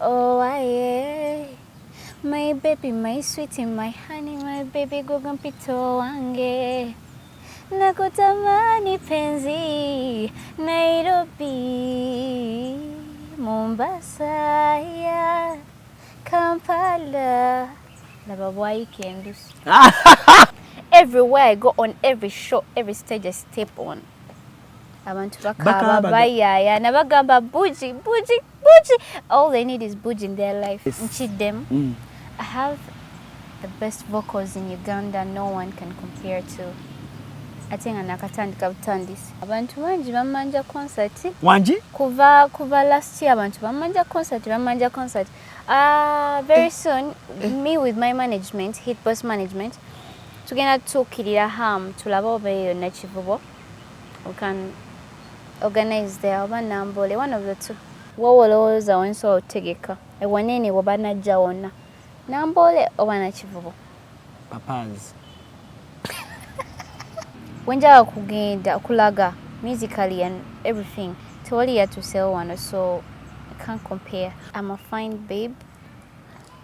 Oh, aye. My baby, my sweetie, my honey, my baby, goga mpito wange. Nakutamani penzi, Nairobi, Mombasa, yeah, Kampala. Laba bwayika endusu. Everywhere I go, on every show, every stage I step on, abantu bakaaba, bayaaya bagamba Buji, Buji, Buji. All they need is Buji in their life. Nkiddemu. I have the best vocals in Uganda, no one can compare to. Ate nga nakatandika butandisi. Abantu bangi bamanja concert. Wangi? Kuva last year abantu bamanja concert, bamanja concert. Very soon, me with my management, Hit Boss Management, tugenda tutuukirira Ham, tulabe oba eyo Nakivubo. We can organize there oba Nambole, one of the two. Wowe olowooza wensobola otegeka ewanene bwe banajja wonna, Nambole oba Nakivubo? Papas. Wenjagala kugenda okulaga musically and everything, tewali yatuusewo wano, so I can't compare. I'm a fine babe.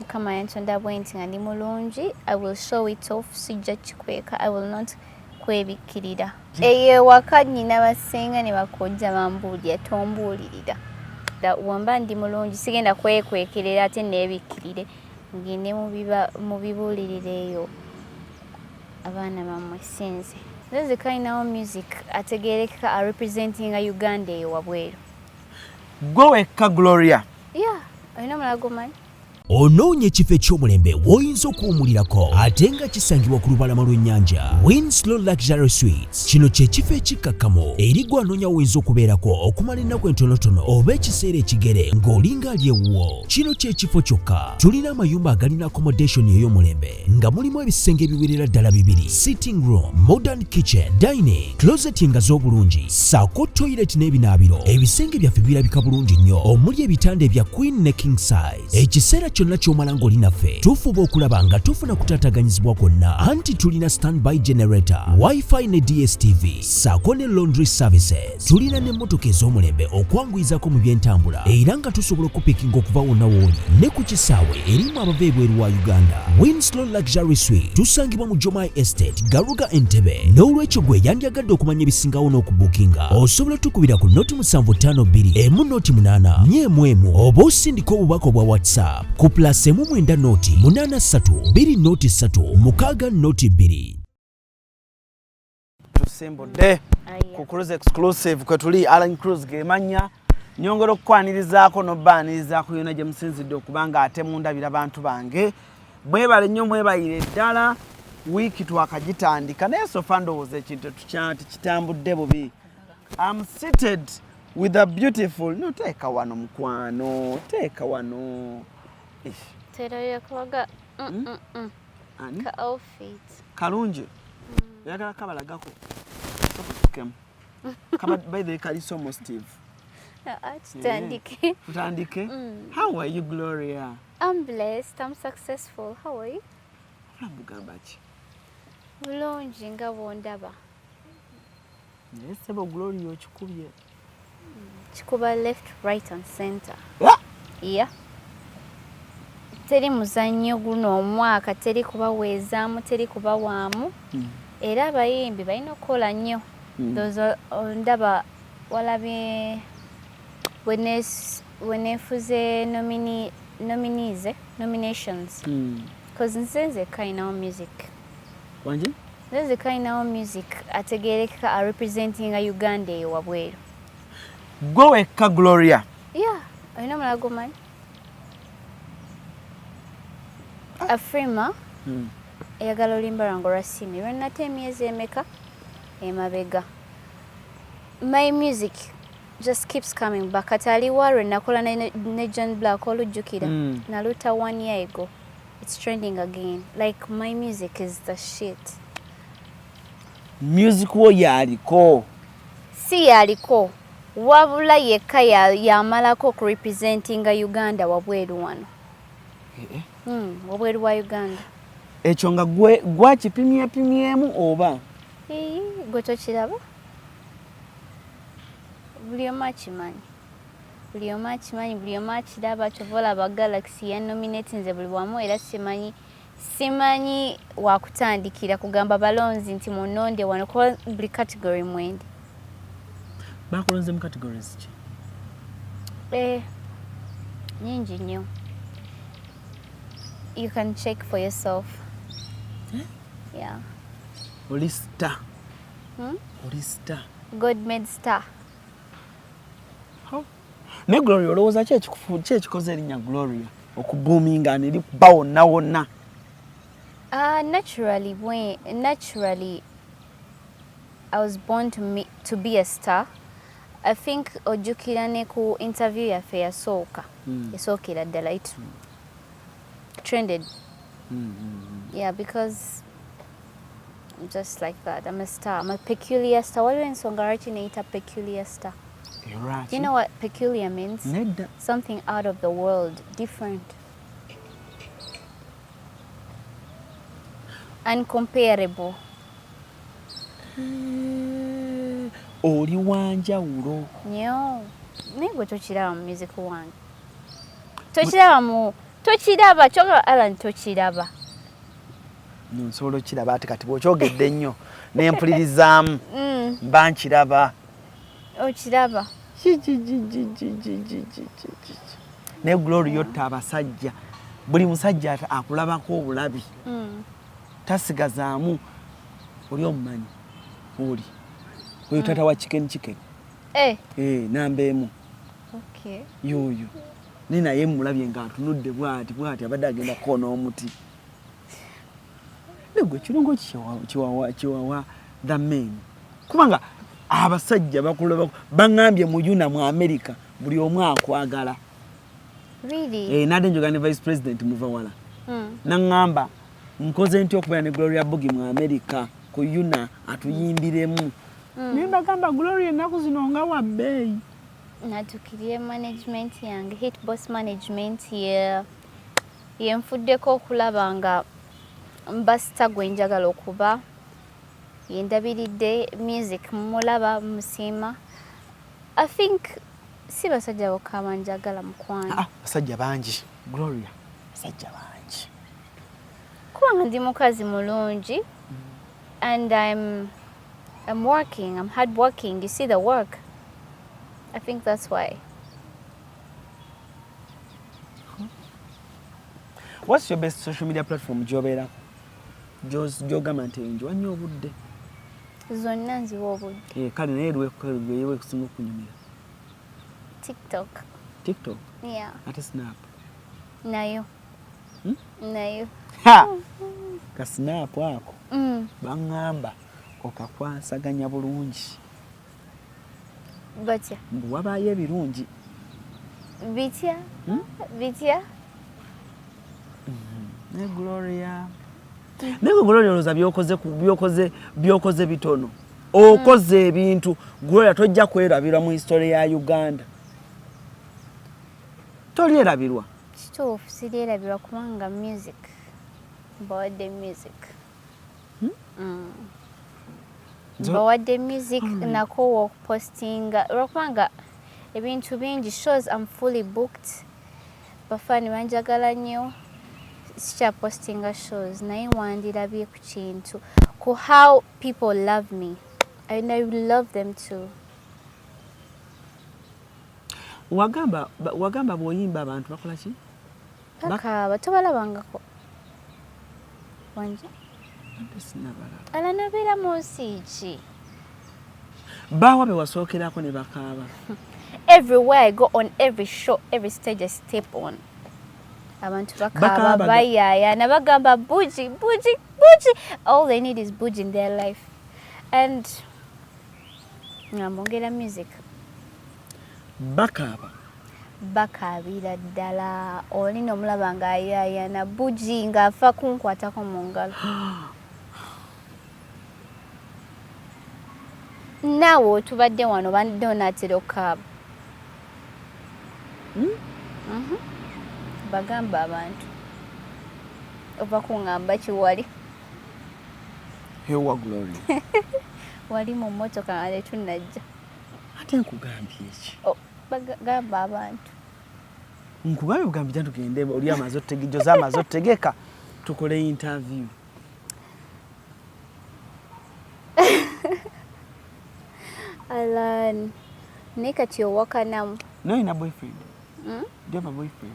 Mukama yantonda bwe nti nga ndi mulungi. I will show it off, sijja kikweka. I will not kwebikkirira. Eyo ewaka nnyina basenga ne bakojja bambuulira, tombuulirira. Wamba ndi mulungi, sigenda kwekwekerera ate neebikkirire ngende mu bibuuliriro eyo abaana bammwe. Sinze nze kalinawo music ategerekeka arepresentinga Uganda eyo wabweru. Gwe wekka Gloria? Yeah, olina omulala gomanyi? Onoonya ekifo eky'omulembe w'oyinza okuwumulirako ate nga kisangibwa ku lubalama lw'ennyanja? Winslow Luxury Suites, kino kye kifo ekikkakkamu eri gwe anoonya woyinza okubeerako okumala ennaku entonotono oba ekiseera ekigere ng'olinga ali ewuwo. Kino kye kifo kyokka. Tulina amayumba agalina accommodation ey'omulembe nga mulimu ebisenge ebiwerera ddala bibiri, sitting room, modern kitchen, dining, closet nga z'obulungi, ssaako toilet n'ebinaabiro. Ebisenge byaffe birabika bulungi nnyo, omuli ebitanda ebya queen ne king size. Ekiseera kyonna ky'omala ng'oli naffe, tufuba okulaba nga tufuna kutaataganyizibwa kwonna, anti tulina standby generator, WiFi ne DStv, ssaako ne laundry services. Tulina n'emmotoka ez'omulembe okwanguyizako mu byentambula, era nga tusobola okupikinga okuva wonna w'oli ne ku kisaawe erimu abava ebweru wa Uganda. Winslow Luxury Suite tusangibwa mu Jomai Estate, Garuga, Entebbe. N'olwekyo gwe yandyagadde okumanya ebisingawo n'okubukinga, osobola tukubira ku 0752 1 0 8 4 1, oba osindika obubaka obwa WhatsApp ku +1 9 0 8 3 2 0 3 6 0 2. Tusimbudde ku Cruise Exclusive kwe tuli. Alan Cruise gemanya. Nyongera okukwanirizaako n'obbaanirizaako yonna gye musinzidde okuba nga ate mundabira. Bantu bange, mwebale nnyo, mwebayire ddala. Wiiki twakagitandika, naye so far ndowooza ekintu tekitambudde bubi. I'm seated with a beautiful, no, teeka wano mukwano, teeka wano. Ish, Terabira kubaga Ani? Ka outfit. Kalungi, oyagala kabalagako? Sokutukemu kaba. By the way, kali so steve. Ah, tutandike. Tutandike. How are you, Gloria? I'm blessed, I'm successful. How are you? Obulamu bugamba ki? Bulungi nga bwondaba. Naye sebo Gloria, okikubye. Kikuba left, right and center. Ah! Yeah, teri muzannyo guno omwaka, teri kubaweezaamu, teri kubawaamu. Era abayimbi balina okukola nnyo. Ndowooza ndaba walabye bwe neefuze nominees, nominations, 'cause nze nzekka alinawo music. Wangi? Nze nzekka alinawo music ategerekeka arepresentinga Uganda eyo wabweru. Gwe wekka Gloria? Yeah, olina omulala gomanyi? Afrima eyagala oluyimba lwange olwa Simi lwenata emyezi emeka emabega. My music just keeps coming back. Kati aliwa lwe nakola ne John Black, olujjukira? Naluta one year ago, it's trending again. Like, my music is the shit. Music wo yaliko. Si yaliko, wabula yekka yamalako okurepresentinga Uganda wabweru wano. Wabweru wa Uganda. Ekyo nga gwe gwakipimyepimyemu oba? Ee, gwe tokiraba? Buli omu akimanyi. Buli omu akimanyi, buli omu akiraba. Kyova olaba Galaxy yanominate nze buli wamu, era simanyi wakutandikira kugamba balonzi nti munonde wano, kuba buli category mwendi. Bakulonze mu categories ki? Eh, nyingi nnyo. You can check for yourself. Eh? Yeah. Oli star. Hmm? Oli star. God made star. Naye Gloria, olowooza ki ekikoze erinnya Gloria okubuuminga nerikuba wonna wonna? Naturally, I was born to be a star. I think ojjukira ne ku interview yaffe yasooka, yasookera ddala, it trended. Yeah, because I'm just like that. I'm a star. I'm a peculiar star. Waliwo ensonga lwaki neyita peculiar star. Lwaki? Do you know what peculiar means? Nedda. Something out of the world, different, uncomparable. Eh, oli wanjawulo. Nnyo. Naye gwe tokiraba mu music wange, tokiraba mu, tokiraba kyogaba Alan, tokiraba. No, nsobola okiraba, ate kati bw'okyogedde ennyo nempulirizaamu, mba nkiraba. Okiraba. Ki, ki, ki, ki, ki, ki, ki, ki, ki, ki, ki. Naye Glory, yotta abasajja. Buli musajja akulabako obulabi, tasigazaamu. Oli omumanyi oli oyo taata wa Chicken Chicken? Eh, Eh, namba 1. Yoyo naye, naye mulabye ng'atunudde bwati bwati, abadde agenda kukoona omuti. Negwe kirungo kiwawa the men, kubanga abasajja bakulaba, baŋŋambye mu UNAA mu America buli omu akwagala. Really? Eh, nadde njogera ne Vice President Muvawala, naŋŋamba nkoze ntya okubeera ne Gloria Bugie mu America ku UNAA atuyimbiremu. Naye mbagamba Gloria ennaku zino nga wa bbeeyi. Natukirire management yange, Hit Boss Management, ye yenfuddeko okulaba nga mba star gwe njagala okuba. Yendabiridde music, mulaba musiima. I think si basajja bokka abanjagala, mukwano. Ah, basajja bangi, Gloria, basajja bangi. Kubanga ndi mukazi mulungi and I'm working, I'm hard working. You see the work. I think that's why. What's your best social media platform gy'obeerako, gy'ogamba nti njiwa nnyo obudde? Zonna nziwa obudde. Eh, kale naye lwe kusinga okunyumira? TikTok. TikTok? Yeah. Ate Snap? Nayo. Hmm? Nayo. Ha, ka Snap ako, baŋŋamba okakwasaganya bulungi. Batya? Mbu wabaayo ebirungi. Bitya? Hmm? Bitya? Ne Gloria, naye gwe Gloria, olowooza byokoze bitono? Okoze ebintu, Gloria, tojja kwerabirwa mu history ya Uganda, tolyerabirwa. Kituufu, siryerabirwa kubanga music, mbawadde music. Mbawadde music. Nakoowa okupostinga olwokubanga ebintu bingi, shows, am fully booked, bafaani banjagala nnyo, sikyapostinga shows. Naye wandirabye ku kintu, ku how people love me, and I love them too. Wagamba bw'oyimba abantu bakola ki? Bakaaba. Tobalabangako wanje? Ate sinnabalaba. Ala nobeera mu nsi ki? Baawa be wasookerako ne bakaaba? Everywhere I go, on every show, every stage I step on, abantu bakaaba. Bakaaba. Bayaayana, bagamba Bugie, Bugie, Bugie. All they need is Bugie in their life, and nga mbongera music. Bakaaba? Bakaabira ddala. Oli nomulaba ng'ayaayana Bugie, ng'afa kunkwatako mu ngalo. Naawe otubadde wano, badde onaatera okukaaba. Hmm? Bagamba abantu ova kuŋŋamba kiwali. Hewa Glory. Wali mu mmotoka nga tetunnajja. Ate nkugambye eki? Oh. Gamba abantu. Nkugambye bugambi jja tugende, oli amaze otutegejoza, amaze otutegeka tukole interview. Alan, naye kati owakanamu. No, ina boyfriend? Mm? Do you have a boyfriend?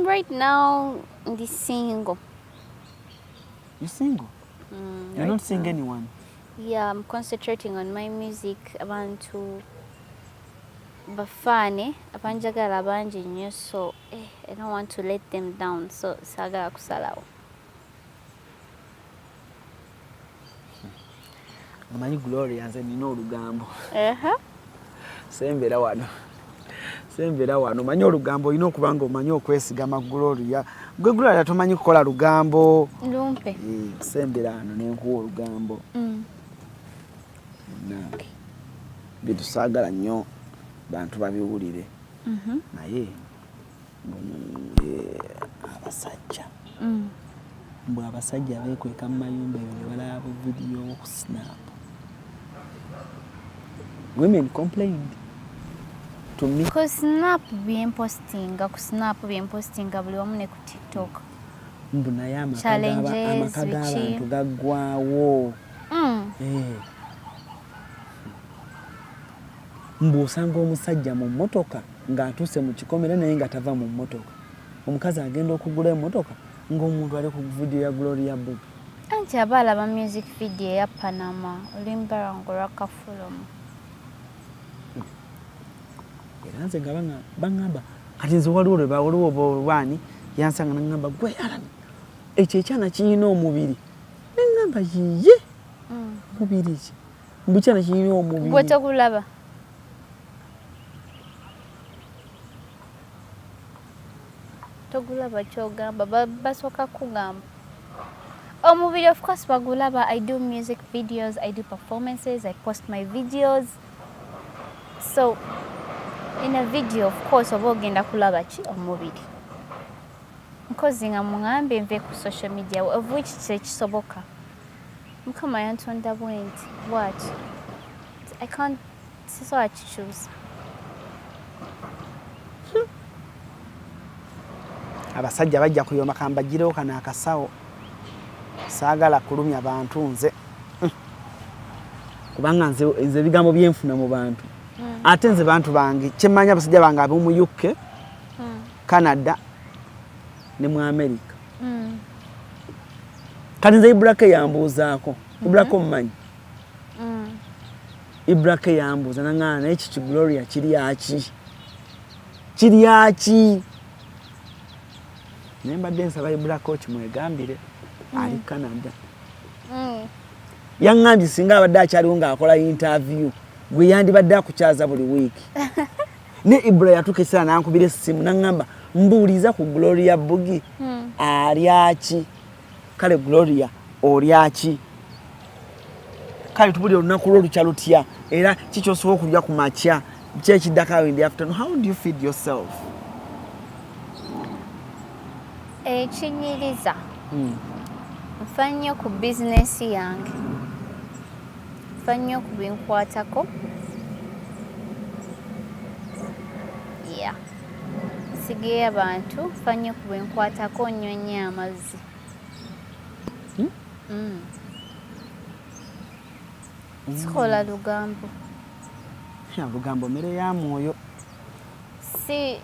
Right now ndi single. You single? You're Right not seeing now. anyone? Yeah, I'm concentrating on my music. Abantu bafaane abanjagala bangi nnyo, so I don't want to let them down, so saagala kusalawo. Omanyi Gloria, nze nina olugambo. Sembera wano, sembera wano. Omanyi olugambo olina okuba nga omanyi okwesigama. Gloria, gwe Gloria tomanyi kukola lugambo. Lumpe. Sembera wano nenkuwa olugambo. Nange bintu saagala nnyo bantu babiwulire, naye abasajja, mbwe abasajja beekweka mu mayumba eyo ne balaba bu video ku Snap. Women complained to me. Ku Snap byempostinga, ku Snap byempostinga buli wamu ne ku TikTok. Mbu naye amaka Challenges, amaka biki? g'abantu gaggwawo. Mbu osanga omusajja mu mmotoka ng'atuuse mu kikomera naye nga tava mu mmotoka. Omukazi agenda okugula emmotoka ng'omuntu ali ku video ya Gloria Bugie. Anti aba alaba music video eya Panama, oluyimba lwange olwa Kafulumu. Era nze nga baŋŋamba kati nze waliwo lwe waliwo olwani yansanga naŋŋamba, gwe Alan, ekyo ekyana kirina omubiri. Neŋŋamba, yiye, mubiri ki? Mbu kyana kirina omubiri. Gwe togulaba? Togulaba kyogamba, basooka kugamba omubiri. Of course bagulaba. I do music videos, I do performances, I post my videos, so in a video of course oba ogenda kulaba ki? Omubiri. Nkozi nga muŋambe nve ku social media, of which tekisoboka. Mukama yantonda bwenti bwati, I can't, sisobola kikyusa. Abasajja bajja kuyomba, kambagirewo kano akasawo, saagala kulumya bantu nze. Kubanga nze ebigambo byenfuna mu bantu, ate nze bantu bange kyemmanyi, abasajja bange ab'omu UK, Canada ne mu America. Kati nze Ibrake yambuuzaako. Ibrake omumanyi? Ibrake yambuuza naŋŋaana, naye kiki Gloria kiryaki, kiryaki? Naye mbadde nsaba Ibrake okimwegambire, ali Canada. Yaŋŋambye singa abadde akyaliwo ng'akola interview gwe yandibadde akukyaza buli wiiki. Ne Ibra yatuuka ekiseera n'ankubira essimu naŋŋamba, mbuuliza ku Gloria Bugie, alyaki? Kale Gloria, olyaki? Kale tubuli olunaku lwo lukya lutya? Era kikyosobola okulya ku makya? Ki ekiddako awo in the afternoon? How do you feed yourself? Ekinyiriza, nfa nnyo ku bizinesi yange, nfa nnyo ku binkwatako ya nsigeyo abantu, nfa nnyo ku binkwatako, nnywa nnyo amazzi. Sikola lugambo. Ya, lugambo mmere ya mwoyo. Si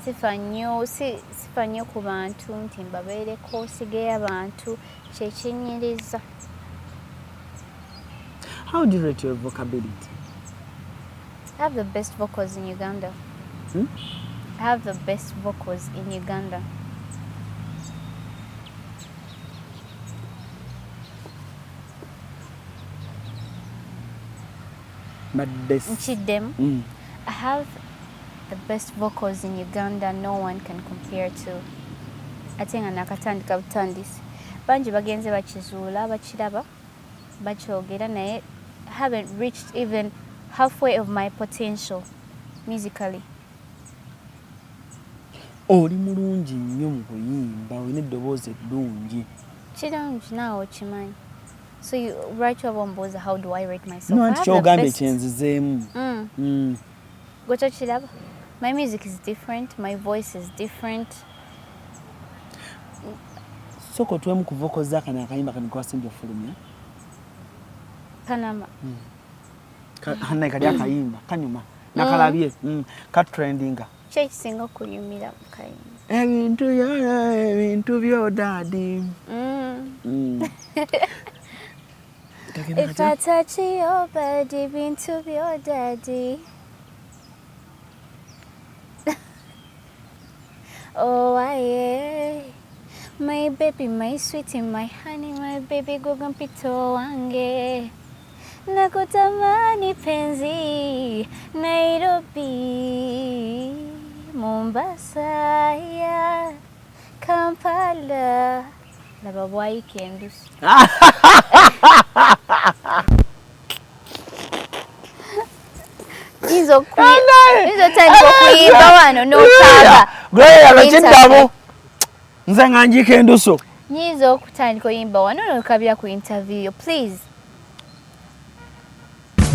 sifa nnyo, si sifa nnyo ku bantu nti mbabeereko, sigeyo abantu, kyekinyiriza. How do you rate your vocability? I have the best vocals in Uganda. Hmm? I have the best vocals in Uganda. Mbadde Nkiddemu. I have the best vocals in Uganda, no one can compare to. Ate nga nakatandika butandisi. Bangi bagenze bakizuula, bakiraba, bakyogera, naye haven't reached even halfway of my potential musically. Oli mulungi nnyo mu kuyimba, olina eddoboozi eddungi. Kirungi, naawe okimanyi. So you lwaki oba ombuuza how do I rate myself? No, I anti have the kyogambye best. kyenzizeemu. Gwe tokiraba? My music is different, my voice is different. Sooka otuwemu ku vocals z'akano akayimba kano kewasembye ofulumya. Panama. Naye kali akayimba kanyuma, nakalabye, katrendinga. Ki ekisinga okunyumira mu kayimba? Ebintu ebintu byo daddy. Kagenda If katya? I touch your body, bintu byo daddy. Oh, aye. My baby, my sweetie, my honey, my baby, gwe mpito wange. Nakutamani penzi, Nairobi, Mombasa, yeah, Kampala. Laba bwayika endusu. Yinza otandika okuyimba wano n'okaaba. Gloria lwekiddamu nze nga njiika endusu. Nyinza okutandika oyimba wano n'okabira ku interview yo, please.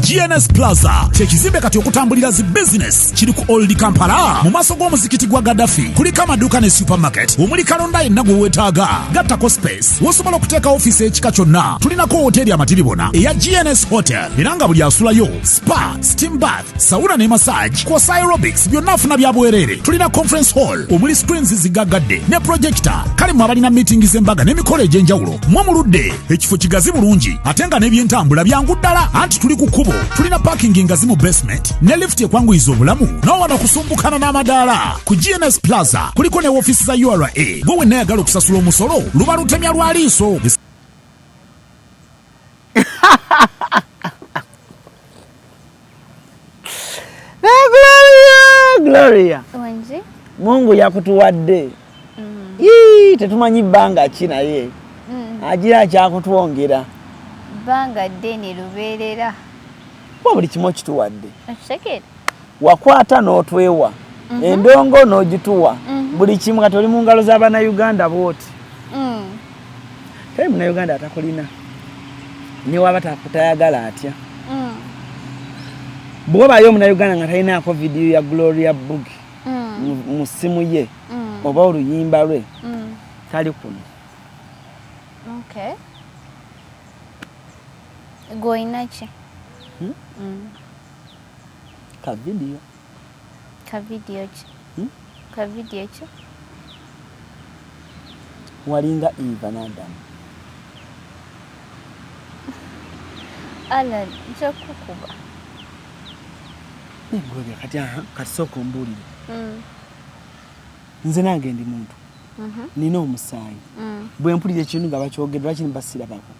GNS Plaza kye kizimbe kati okutambulira zi business kiri ku Old Kampala mu maaso g'omuzikiti gwa Gaddafi. Kuliko amaduuka ne supermarket omuli kalonda yenna gwe weetaaga, gattako space w'osobola okuteeka ofiisi ekika kyonna. Tulinako woteeri amatiribona eya GNS Hotel era nga buli asulayo spa, steam bath, sauna ne massage kwosa aerobics byonna afuna bya bwereere. Tulina conference hall omuli screens zigaggadde ne projector. Kale mwe abalina meeting z'embaga n'emikolo egy'enjawulo mwe muludde. Ekifo kigazi bulungi ate nga n'ebyentambula byangu ddala, anti tuli ku kkubo. Tulina parking ngazi mu basement ne lift ekwanguyiza obulamu n'owano okusumbukana n'amadaala. Ku GNS Plaza kuliko ne woofiisi za URA. Gwe wenna ayagala okusasula omusolo luba lutemya lwa liiso. Gloria, Gloria. Wangi? Mungu yakutuwadde. Yii, tetumanyi bbanga ki naye agira akyakutwongera. Bbanga ddene lubeerera. Kuba buli kimu okituwadde. Okitegeera? Wakwata n'otwewa, endongo n'ogituwa, buli kimu kati oli mu ngalo z'Abannayuganda bw'oti. Teri Munnayuganda atakulina, ne waba tayagala atya. Bw'obaayo Omunnayuganda nga talinaako vidiyo ya Gloria Bugie mu ssimu ye oba oluyimba lwe, tali kuno. Okay. Gwe olina ki? Ka vidiyo. Ka vidiyo ki? Hmm? Ka vidiyo ki? Walinga Eva n'Adamu. Alan, nja kukuba. Naye Gloria, kati aha, kati sooka ombuulire. Nze nange ndi muntu, nina omusaayi. Bwe mpulira ekintu nga bakyogedde, lwaki nibasirabako?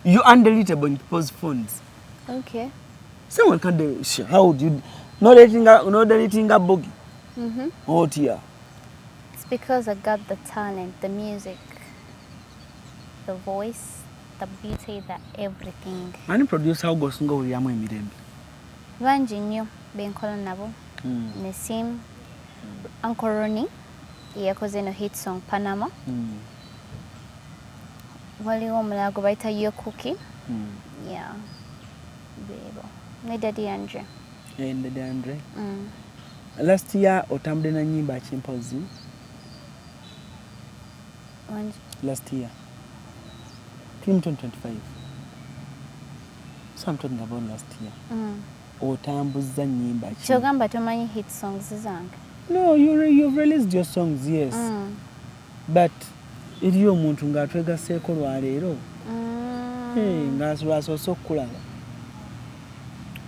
You undeletable in people's phones. Okay. Someone can do, how would you no deleting, no deleting a Bugie? Otya? It's because I got the talent, the music, the voice, the beauty, the everything. Ani producer wo gw'osinga owuliramu emirembe? Bangi nnyo benkola nabo. Nesim, Uncle Ronnie, yakoze eno hit song Panama. Waliwo omulala gwe bayita Yo Cookie. Yeah. Bebo. Ne Daddy Andre. Eh, Daddy Andre. Last year otambudde na nnyimba ki mpozi? Wangi. Last year. Tuli mu 2025. So I'm talking about last year. Otambuzza nnyimba ki? Kyogamba tomanyi hit songs zange? No, you've released your songs, yes. But eriyo omuntu ng'atwegaseeko lwaleero. Hey, nga lwasoose okukulaba.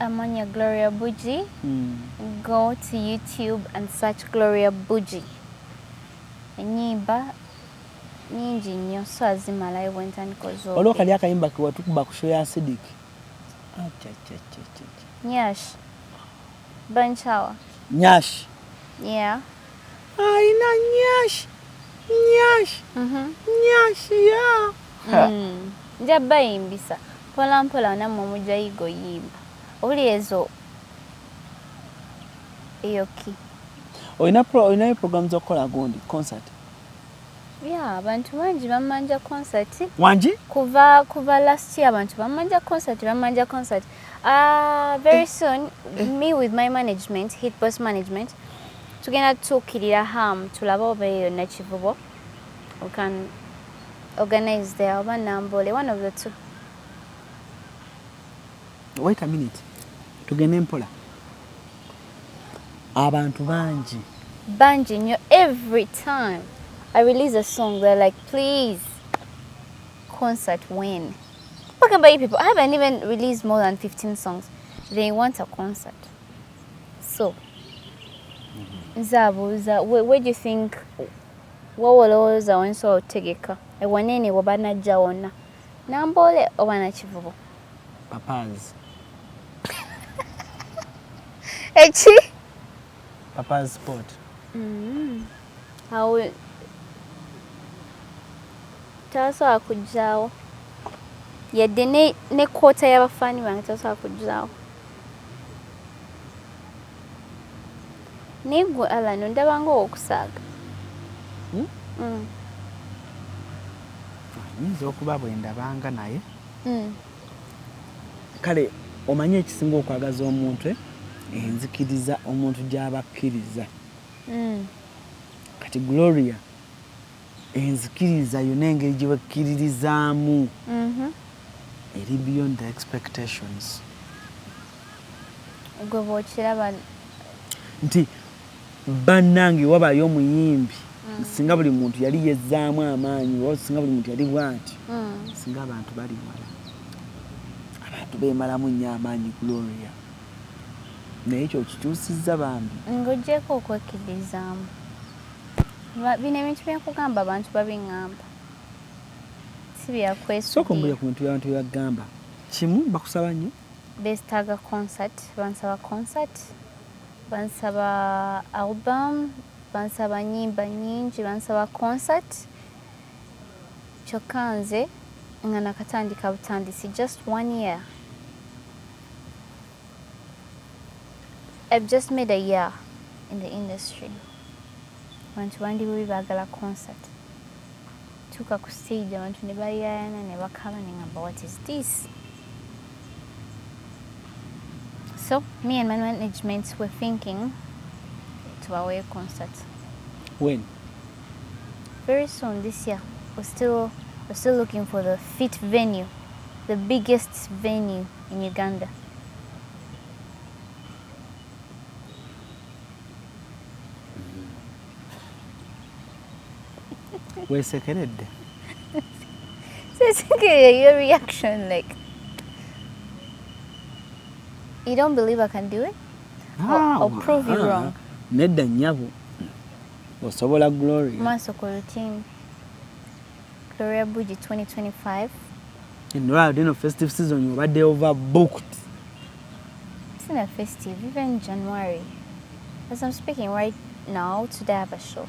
Amanya Gloria Bugie. Go to YouTube and search Gloria Bugie. Ennyimba nyingi nnyo, so azimalayo bwe ntandika Waliwo ozoogera. kali akayimba ke watukuba ku show ya Acidic. Achachachacha. Nyash. Bunch hour. Nyash. Yeah. Ayina nyash. Nyash. Nyash, yeah. Nja bayimbisa. Mpola mpola nammwe mujja yiga oyimba. Obuli ezo eyo ki? Olina olinayo program z'okukola gundi concert? Yeah, abantu bangi bamanja concert. Wangi? Kuva last year abantu bamanja concert, bamanja concert. Very soon, me with my management, Hit Boss Management, tugenda tuukirira Ham, tulabe oba eyo Nakivubo. We can organize there, oba Nambole, one of the two. Wait a minute, tugende mpola. Abantu bangi. Bangi nnyo. Every time I release a song, they're like, please, concert when? Bagamba you people, I haven't even released more than 15 songs. They want a concert. So, nze abuuza, where do you think, wawolowooza wensobola otegeka ewanene bwe banajja wonna, Namboole oba Nakivubo? Papa's. Eki? Papa's spot. Awo tasobola kujjaawo yadde ne quota y'abafaani bange, tasobola kujjaawo. Naye gwe Alan, ondaba nga owokusaaga. Hmm? Mm. Nyinza okuba bwe ndabanga naye. Kale omanyi ekisinga okwagaza omuntu, enzikiriza omuntu gy'aba akkiriza. Kati Gloria, enzikiriza yonna engeri gye bakkiririzaamu eri beyond the expectations. Gwe bw'okiraba. Nti bannange, wabayo omuyimbi, singa buli muntu yali yezzaamu amaanyi, oba singa buli muntu yali bw'ati, singa abantu bali wala. Abantu beemalamu nnyo amaanyi, Gloria, naye ekyo kikyusizza bambi. Ng'oggyeko okwekkiririzaamu, bino ebintu byenkugamba abantu babiŋŋamba, si Sooka ombulire byakwesudira. Ku bintu by'abantu bye bagamba, kimu bakusaba nnyo. Beetaaga concert, bansaba concert, bansaba album, bansaba nyimba nyingi, bansaba concert. Kyokka nze nga nakatandika butandisi, just one year. I've just made a year in the industry. Abantu bandi bubi baagala concert. Tuuka ku stage, abantu ne bayaayana ne bakaaba, ne ngamba, what is this? So me and my management were thinking tubaweeyo concert. When? Very soon this year. We're still looking for the fit venue, the biggest venue in Uganda. Weesekeredde. So it's okay, your reaction, like, you don't believe I can do it? Or prove you wrong. Nedda nnyabo, osobola, Gloria. Maaso ku routine. Gloria Bugie 2025. Nolaba eno festive season obadde overbooked. It's not a festive, even January. As I'm speaking right now, today I have a show.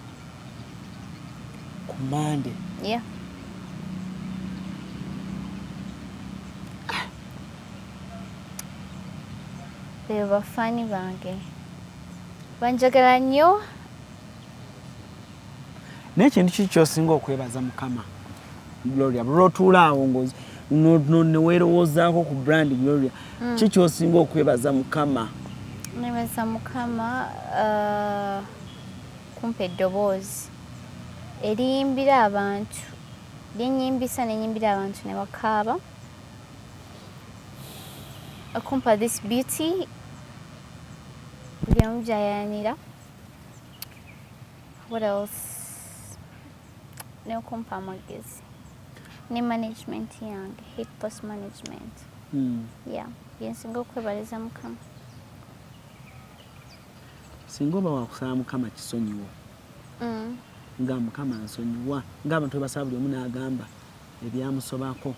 Ku Mande? Yeah. Be bafaani bange banjagala nnyo. Naye ekintu kiki kyosinga okwebaza Mukama, Gloria, buli lwotuula awo neweerowoozaako ku brand Gloria, ki kyosinga okwebaza Mukama? Nebaza Mukama kumpa eddoboozi eriyimbira abantu, lyenyimbisa nenyimbira abantu ne bakaaba, okumpa this beauty buli omu gyayanira. What else? N'okumpa amagezi ne management yange, Hit Post Management. Yeah, byensinga okwebaliza Mukama. Singa oba wakusaba Mukama kisonyiwo, nga Mukama nsonyiwa, ng'abantu bwe basaba buli omu n'agamba ebyamusobako,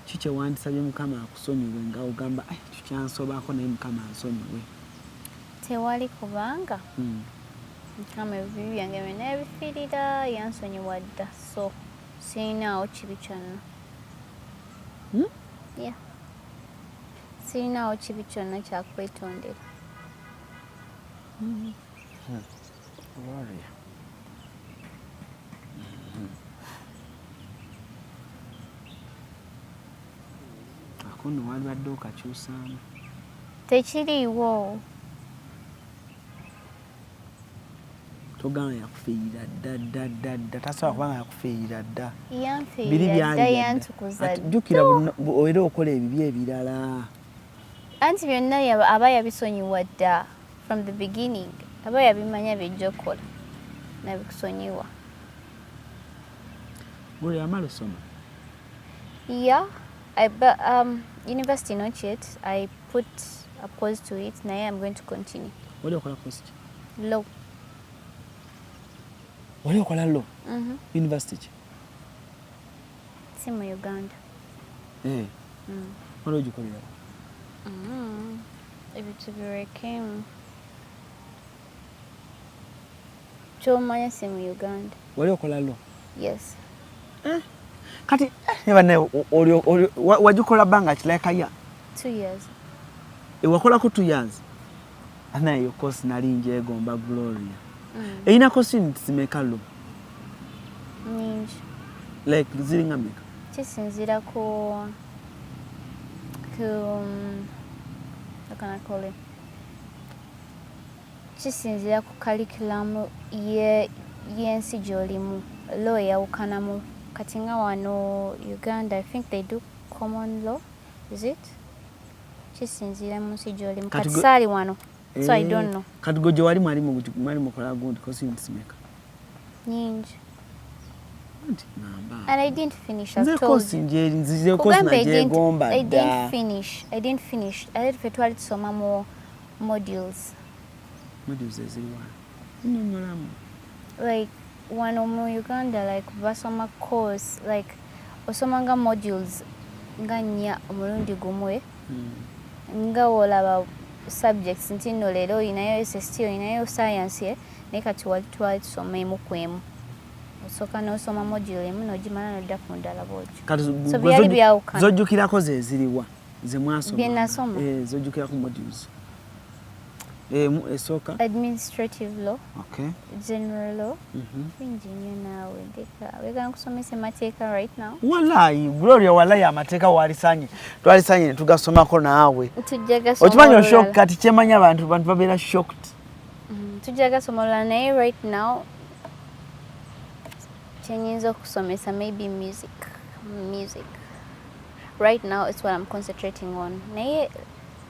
ki kyewandisabye Mukama akusonyiwe, nga ogamba, "Ai, ekyo kyansobako, naye Mukama ansonyiwe"? Tewali, kubanga Mukama ebibi byange byonna yabifiirira, yansonyiwa dda, so sirinaawo kibi kyonna. Yeah, sirinaawo kibi kyonna kyakwetondera. Gloria. Ako nno walibadde okakyusaamu. Tekiriiwo. Togamba yakufiirira dda dda dda dda, tasobola kubanga yakufiirira dda. Biri Yanfiirira dda, byali dda. yantukuza. Ati jjukira era okola ebibi ebirala. Anti byonna aba yabisonyiwa dda from the beginning, aba yabimanya byejja okukola nabikusonyiwa. Gwe yamala osoma? Yeah, but university not yet. I put a pause to it. Naye I'm going to continue. Wali okola course ki? Law. Wali okola law? Mhm. University ki? Si mu Uganda. Eh. Wali ogikolera? Ebyo tubirekemu. Kyomanya si mu Uganda. Wali okola law? Yes. Kati ne banne wagikola bbanga ki, like a year? 2 years. Wakolako 2 years? Anaye eyo course nali ngyegomba, Gloria. Erina course units meka law? Nyingi. Like ziringa meka? Kisinziira ku how can I call it? Kisinziira ku curriculum y'ensi gy'olimu. Law eyawukanamu. Kati nga wano Uganda, I think they do common law, is it? Kisinziira mu nsi gy'olimu. Kati Kati saali wano, so I don't know. Kati gwe gye wali mwali mukola gundi course units meka? Nyingi. Anti ngamba. And I didn't finish, Nze I've told course you. nze course Kugamba I didn't, nagyegomba I dda. didn't finish. I didn't finish. Ate ffe twali tusoma mu modules. Modules eziriwa? Nnyonnyolamu. Like wano mu Uganda, like basoma course, like osoma nga modules nga nnya omulundi gumu, eh? Nga wolaba subjects nti nno leero oyinayo SST, oyinayo science, eh? Naye kati wali twali tusoma emu ku emu. Osooka n'osoma module emu n'ogimala n'odda ku ndala bw'otyo. Kati So gwe byali byawukana. zojjukirako ze ziriwa ze mwasoma? Bye nasoma? Eh, zojjukirako modules. Esooka? Administrative law, Okay. general law. Bingi nnyo naawe, ndeka. Weegana kusomesa emateeka right now. Walayi Gloria, walayi amateeka walisanye twalisanye ne tugasomako naawe. Tujja gasoma Okimanyi olulala. oshock kati kyemanya abantu babeera shocked. Tujja gasoma olulala, naye right now kyenyinza okusomesa maybe music. Music. Right now it's what I'm concentrating on. Naye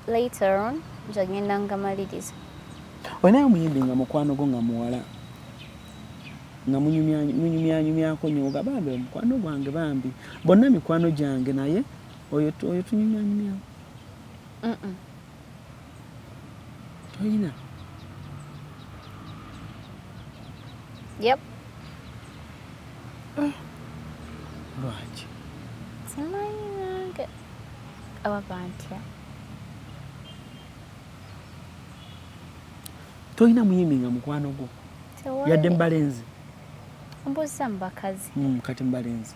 later on nja ngenda ngamaliriza. Olinayo omuyimbi nga mukwano gwo nga muwala nga munyumyanyumyako nnyo, nga bambi omukwano gwange, bambi bonna mikwano gyange, naye oyo tunyumyanyumyako? Mm-mm. Toyina? Yep. Lwaki? Simanyi nange. Aba bantya. Tolina muyimbi nga mukwano gwo? Tewali. Yadde mubalenzi? Mbuuza mu bakazi. Kati mubalenzi?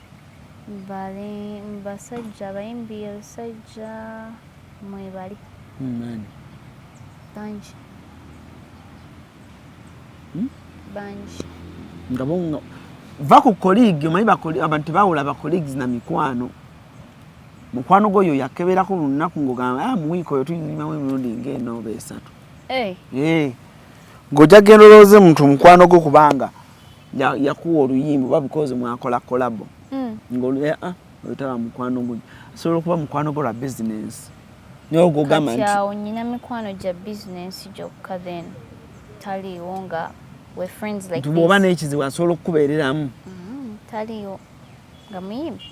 Bale basajja, abayimbi abasajja mwebali. Ani? Bangi. Bangi. Nga bo nga va ku colleague, omanyi abantu tebawula ba colleagues na mikwano. Mukwano gwo oyo yakeberako lunaku ng'ogamba, ah, mu wiiki oyo tunyumamu emirundi ng'ena oba esatu. Hey. Eh. Ng'ojja genda olowooze muntu mukwano gwo kubanga yakuwa oluyimba oba because mwakola collabo. Ah, oyo taba mukwano gwo, asobola okuba mukwano gwo lwa bizinensi, naye ogwogamba Kati nti awo nyina mikwano gya bizinensi gyokka, then taliiwo nga we friends like nti bw'oba this. n'ekizibu asobola okukubeereramu. Taliiwo nga muyimbi,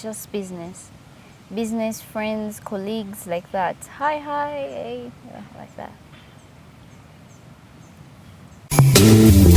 just business friends, colleagues like that. Hi hi, hey, yeah, like that.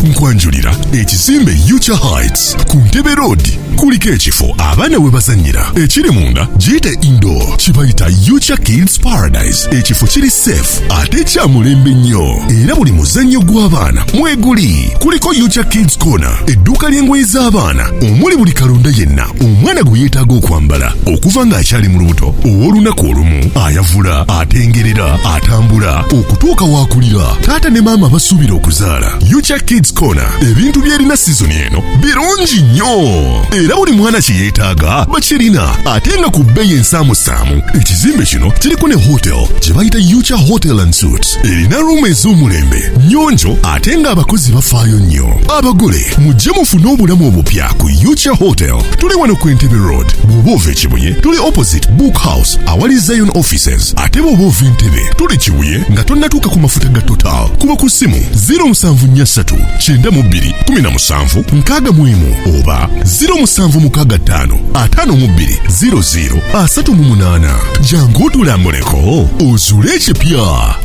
Nkwanjulira ekizimbe Yucha Heights ku Ntebe Road. Kuliko ekifo abaana we bazannyira ekiri munda, giyite indoor, kibayita Ucha Kids Paradise. Ekifo kiri safe ate kya mulembe nnyo, era buli muzannyo gw'abaana mweguli. Kuliko Ucha Kids Corner, edduuka ly'engoye z'abaana omuli buli kalonda yenna omwana gwe yeetaaga okwambala okuva ng'akyali mu lubuto, ow'olunaku olumu, ayavula, atengerera, atambula, okutuuka waakulira. Taata ne maama basuubira okuzaala. Ucha Kids Corner ebintu byerina sizoni eno birungi nnyo, era buli mwana kye yeetaaga bakirina, ate nga ku bbeeyi ensaamusaamu. Ekizimbe kino kiriko ne hotel gye bayita Ucha Hotel and Suites, erina ruumu ez'omulembe, nnyonjo, ate ng'abakozi bafaayo nnyo. Abagole mujje mufune obulamu obupya ku Ucha Hotel. Tuli wano ku Entebbe Road. Bw'oba ova Ekibuye, tuli opposite Book House awali Zion Offices, ate bw'oba ova Entebbe, tuli Kibuye nga tonnatuuka ku mafuta ga Total. Kuba ku ssimu 0743 92 17 61 oba 0765 52 00 38. Jangu otulambuleko ozuule ekipya.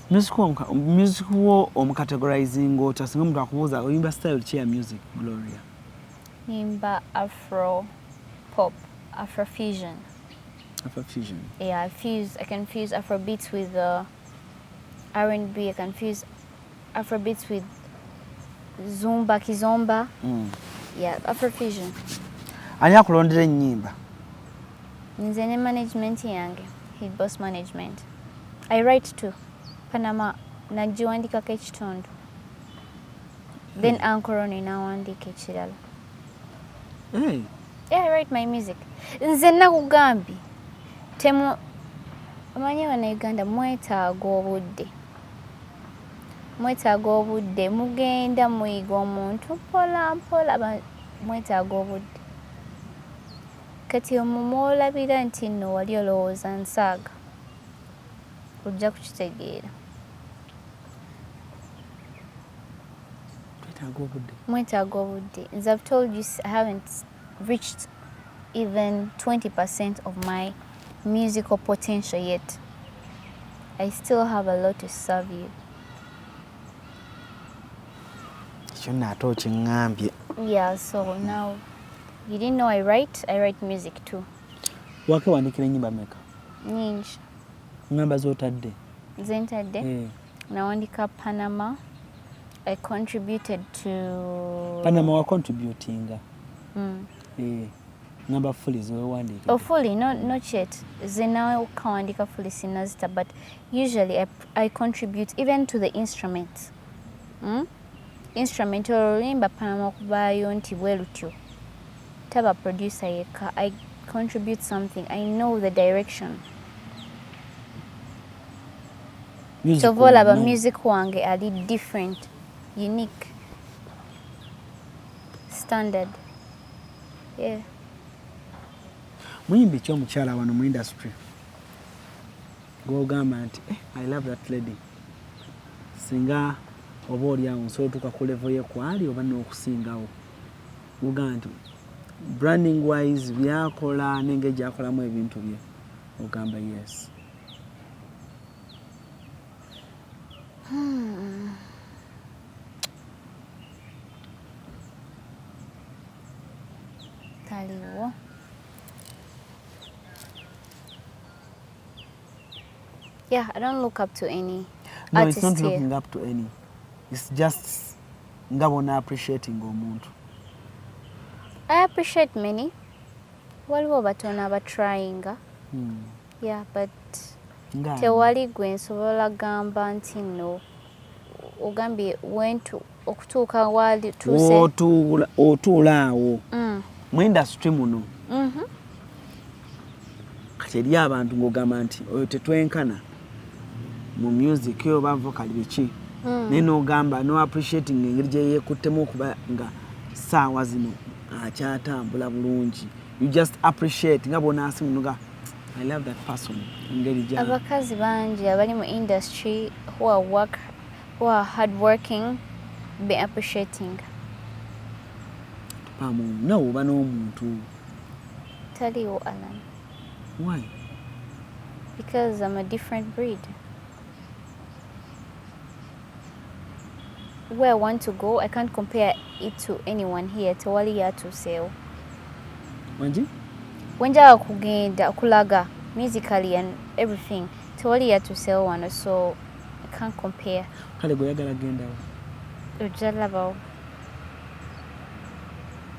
Music wo omucategorizing otya singa omuntu akubuuza oyimba style ki ya music, Gloria? Nyimba afro pop, afrofusion. Afrofusion. Yeah, I can fuse afro beats with R&B. I can fuse afro beats with zumba, kizomba. Yeah, afrofusion. Ani akulondera ennyimba? Nze ne management yange, Hit Boss Management. I write too. Panama nagiwandikako ekitundu, then Ankoroni nawandiika ekirala. Hey. Yeah, I write my music. Nze nakugambye, temu omanyi Bannayuganda mwetaaga obudde, mwetaaga obudde. Mugenda muyiga omuntu mpola mpola, mwetaaga obudde. Kati omwo mwolabira nti nno wali olowooza nsaaga, ojja kukitegeera. Twetaaga obudde. Mwetaaga obudde. Nze I've told you, I haven't reached even 20% of my musical potential yet. I still have a lot to serve you. Ekyo nno ate okiŋŋambye. Yeah, so now you didn't know I write. I write music too. Wake wandikira ennyimba meka? Nyingi. Ŋŋamba z'otadde. Zentadde. Eh. Nawandika Panama. I contributed to Panama wa contributinga? Eh, ŋŋamba fully zewewandiikidde. Oh, fully, no, not yet. Zena kawandika fully sinazita, but usually I contribute even to the instruments. Instrument oluyimba Panama okuvaayo nti bwe lutyo. Taba producer yekka. I contribute something. I know the direction. Music Kyova olaba no. music wange ali different, unique, standard. Yeah. Muyimbi ki omukyala wano mu industry gw'ogamba nti, "Eh, I love that lady, singa oba oli awo nsobola otuuka ku level ye kwali oba n'okusingawo"? Ogamba nti branding wise, byakola n'engeri gyakolamu ebintu bye, ogamba yes. Taliwo. Yeah, I don't look up to any No, it's artist not here. looking up to any, it's just nga bona appreciating omuntu. I appreciate many. Waliwo batono abatryinga. Yeah, but Nga tewali gwe nsobola gamba nti nno ogambye wentu okutuuka wali tuuse. Otuula awo mu industry muno, kati eri abantu ng'ogamba nti oyo tetwenkana mu music oyo oba vocal biki, naye n'ogamba no appreciating engeri gye yeekuttemu okuba nga saawa zino akyatambula bulungi. You just appreciate nga bw'onaasimunuga, "I love that person," engeri gya Abakazi bangi abali mu industry who are hard working, be appreciating. Tupaamu nawe oba n'omuntu. Taliwo, Alan. Why? Because I'm a different breed. Where I want to go, I can't compare it to anyone here. Tewali yatuuseewo. Wangi? Wenjagala kugenda okulaga musically and everything, tewali yatuuseewo wano, so I can't compare. Kale gweoyagala gendawo? Ojja labawo.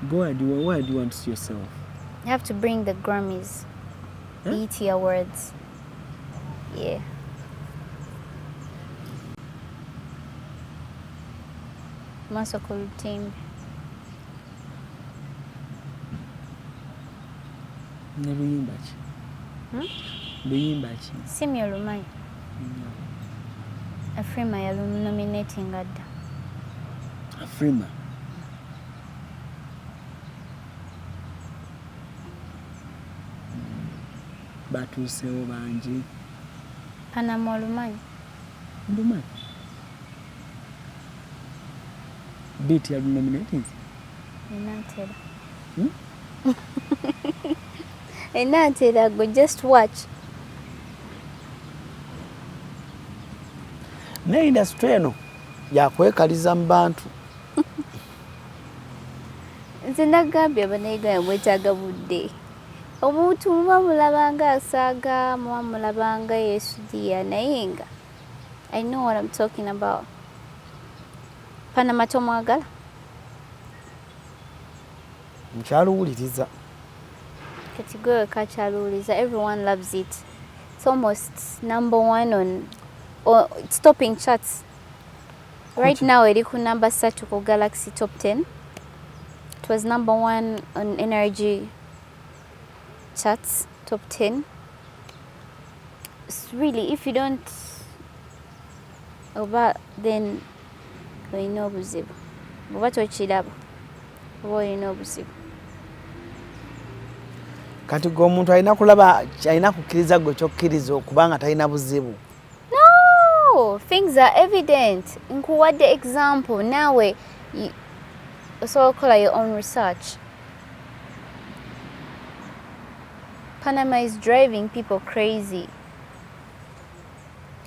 Go, where do you want to see yourself? You have to bring the Grammys. Eh? BET Awards. Yeah. Maaso ku lutimbe. Ne luyimba ki? Hmm? Luyimba ki? Simi olumanyi. Afrima yalunominatinga dda. Afrima. Batuuseewo bangi. Panama olumanyi. Ndumanyi. BET yalunominatinze? Enantera. Hmm? Enantera, go just watch. Naye industry eno yakwekaliza mu bantu. Nze nagambye abannayuganda mwetaaga budde. Omuntu muba mulabanga asaaga, muba mulabanga yeesudiya, naye nga I know what I'm talking about. Panama tomwagala? Nkyaluwuliriza. Kati gwe weka kyaluwuliza, everyone loves it. It's almost number one on, or it's topping charts. Right Kuki? now eri ku number 3 ku Galaxy Top 10. It was number 1 on Energy charts, top 10. It's really, if you don't oba then olina obuzibu. Bw'oba tokiraba oba olina obuzibu. Kati gwe omuntu alina kulaba, alina kukkiriza gwe kyokkiriza okuba nga talina buzibu. No, things are evident. Nkuwadde example, naawe osobola okukola your own research. Panama is driving people crazy.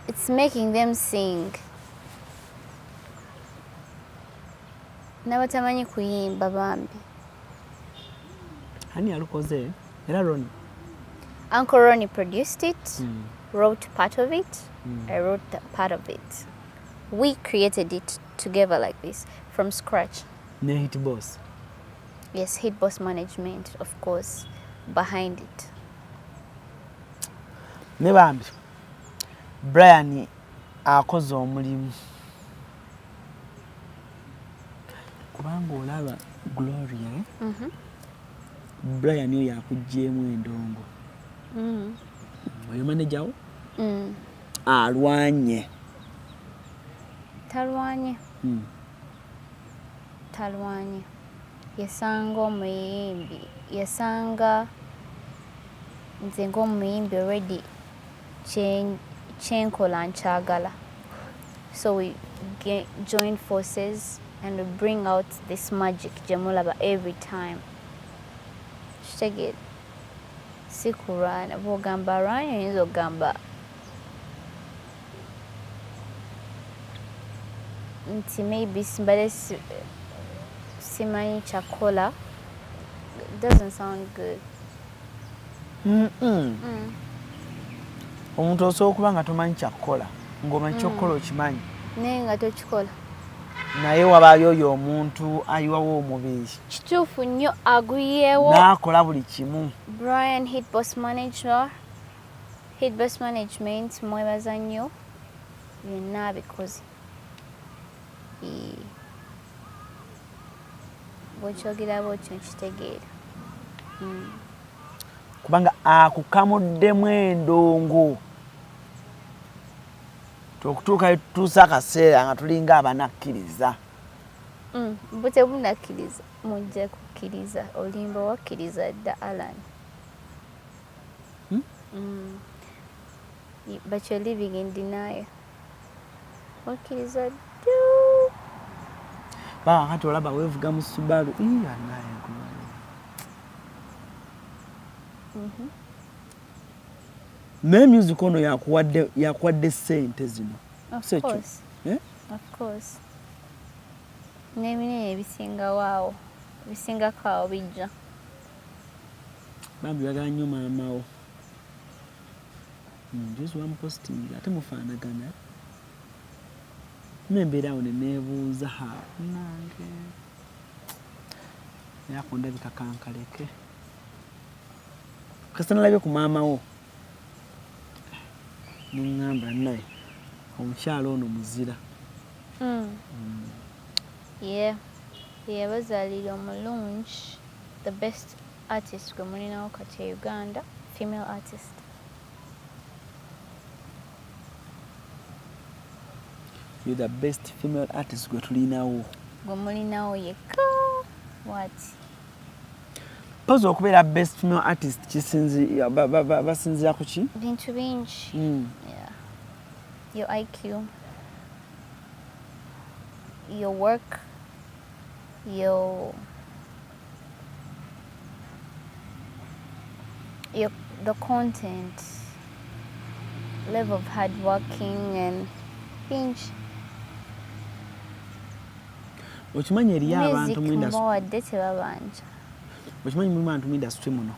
It's making them sing. N'abatamanyi kuyimba bambi. Ani yalukoze? Era Ronnie? Uncle Ronnie produced it, wrote part of it. I wrote that part of it. We created it together like this, from scratch. Ne Hit Boss? Yes, Hit Boss Management, of course, behind it. Ne bambi, Brian akoze omulimu. Kubanga olaba Gloria, eh? Brian oyo akuggyeemu endongo. Oyo manager wo? Alwanye. Talwanye. Talwanye. Yasanga omuyimbi. Yasanga nze ng'omuyimbi already kyenkola nkyagala. So we join forces and we bring out this magic gye mulaba every time. Kitegeera? Si kulwana. Bw'ogamba alwanye oyinza okugamba nti maybe simbadde simanyi kyakukola. It doesn't sound good. Omuntu osobola okuba nga tomanyi kyakukola, ng'omanyi ky'okukola okimanyi. Naye nga tokikola. Naye wabaayo oyo omuntu ayiwawo omubiri. Kituufu nnyo, aguyeewo. N'akola buli kimu. Brian Hit Boss Manager, Hit Boss Management mwebaza nnyo, byonna abikoze. Bw'okyogera bw'otyo nkitegeera. Kubanga akukamuddemu endongo. Okutuuka tutuuse akaseera nga tulinga abanakkiriza. Bwe temunakkiriza, mujja kukkiriza. Olimba wakkiriza dda, Alan. But you're living in denial. Wakkiriza dda. Baba kati olaba weevuga mu Subaru. Ii, anaye Gloria. Naye music ono yakuwadde ssente zino. Of Si ekyo? course. Eh? Of course. N'ebinene ebisingawo awo, ebisingako awo bijja. Bambi oyagala nnyo maama wo. Juzi wamupositinga ate mufaanagana. Me mbeera awo ne neebuuza ha nange naye ako ndabika kankaleke. Kasita nalabye ku maama wo ne ŋŋamba naye omukyala ono muzira. Yeah. Yeyabazaalira omulungi, the best artist gwe mulinawo kati e Uganda, female artist. You're the best female artist gwe tulinawo. Gwe mulinawo yekka what? Pozi okubeera best female artist basinziira ku ki? Bintu bingi. Yeah. Your IQ, your work, your the content, level of hard working and bingi. Okimanyi eriyo abantu mu industry. Mubawadde tebabanja. Okimanyi mulimu abantu mu industry muno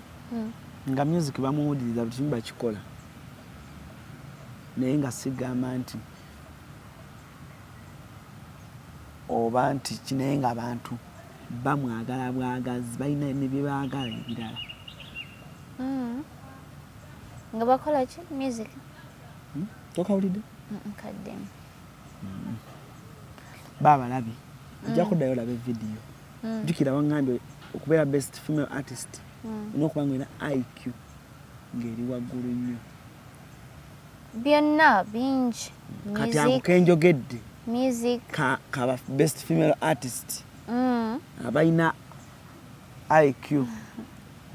nga music bamuwuliriza buli kimu bakikola, naye nga sigamba nti oba nti ki, naye nga abantu bamwagala bwagazi, balina ne bye baagala ebirala. Nga bakola ki? Music? Tokawulidde? Nkaddemu. Baabalabi ojja kuddayo olabe vidiyo. Jjukira waŋŋambye okubeera best female artist olina okuba nga olina IQ ng'eri waggulu nnyo. Byonna bingi. Kati ako kenjogedde Music. Kaba best female artist abalina IQ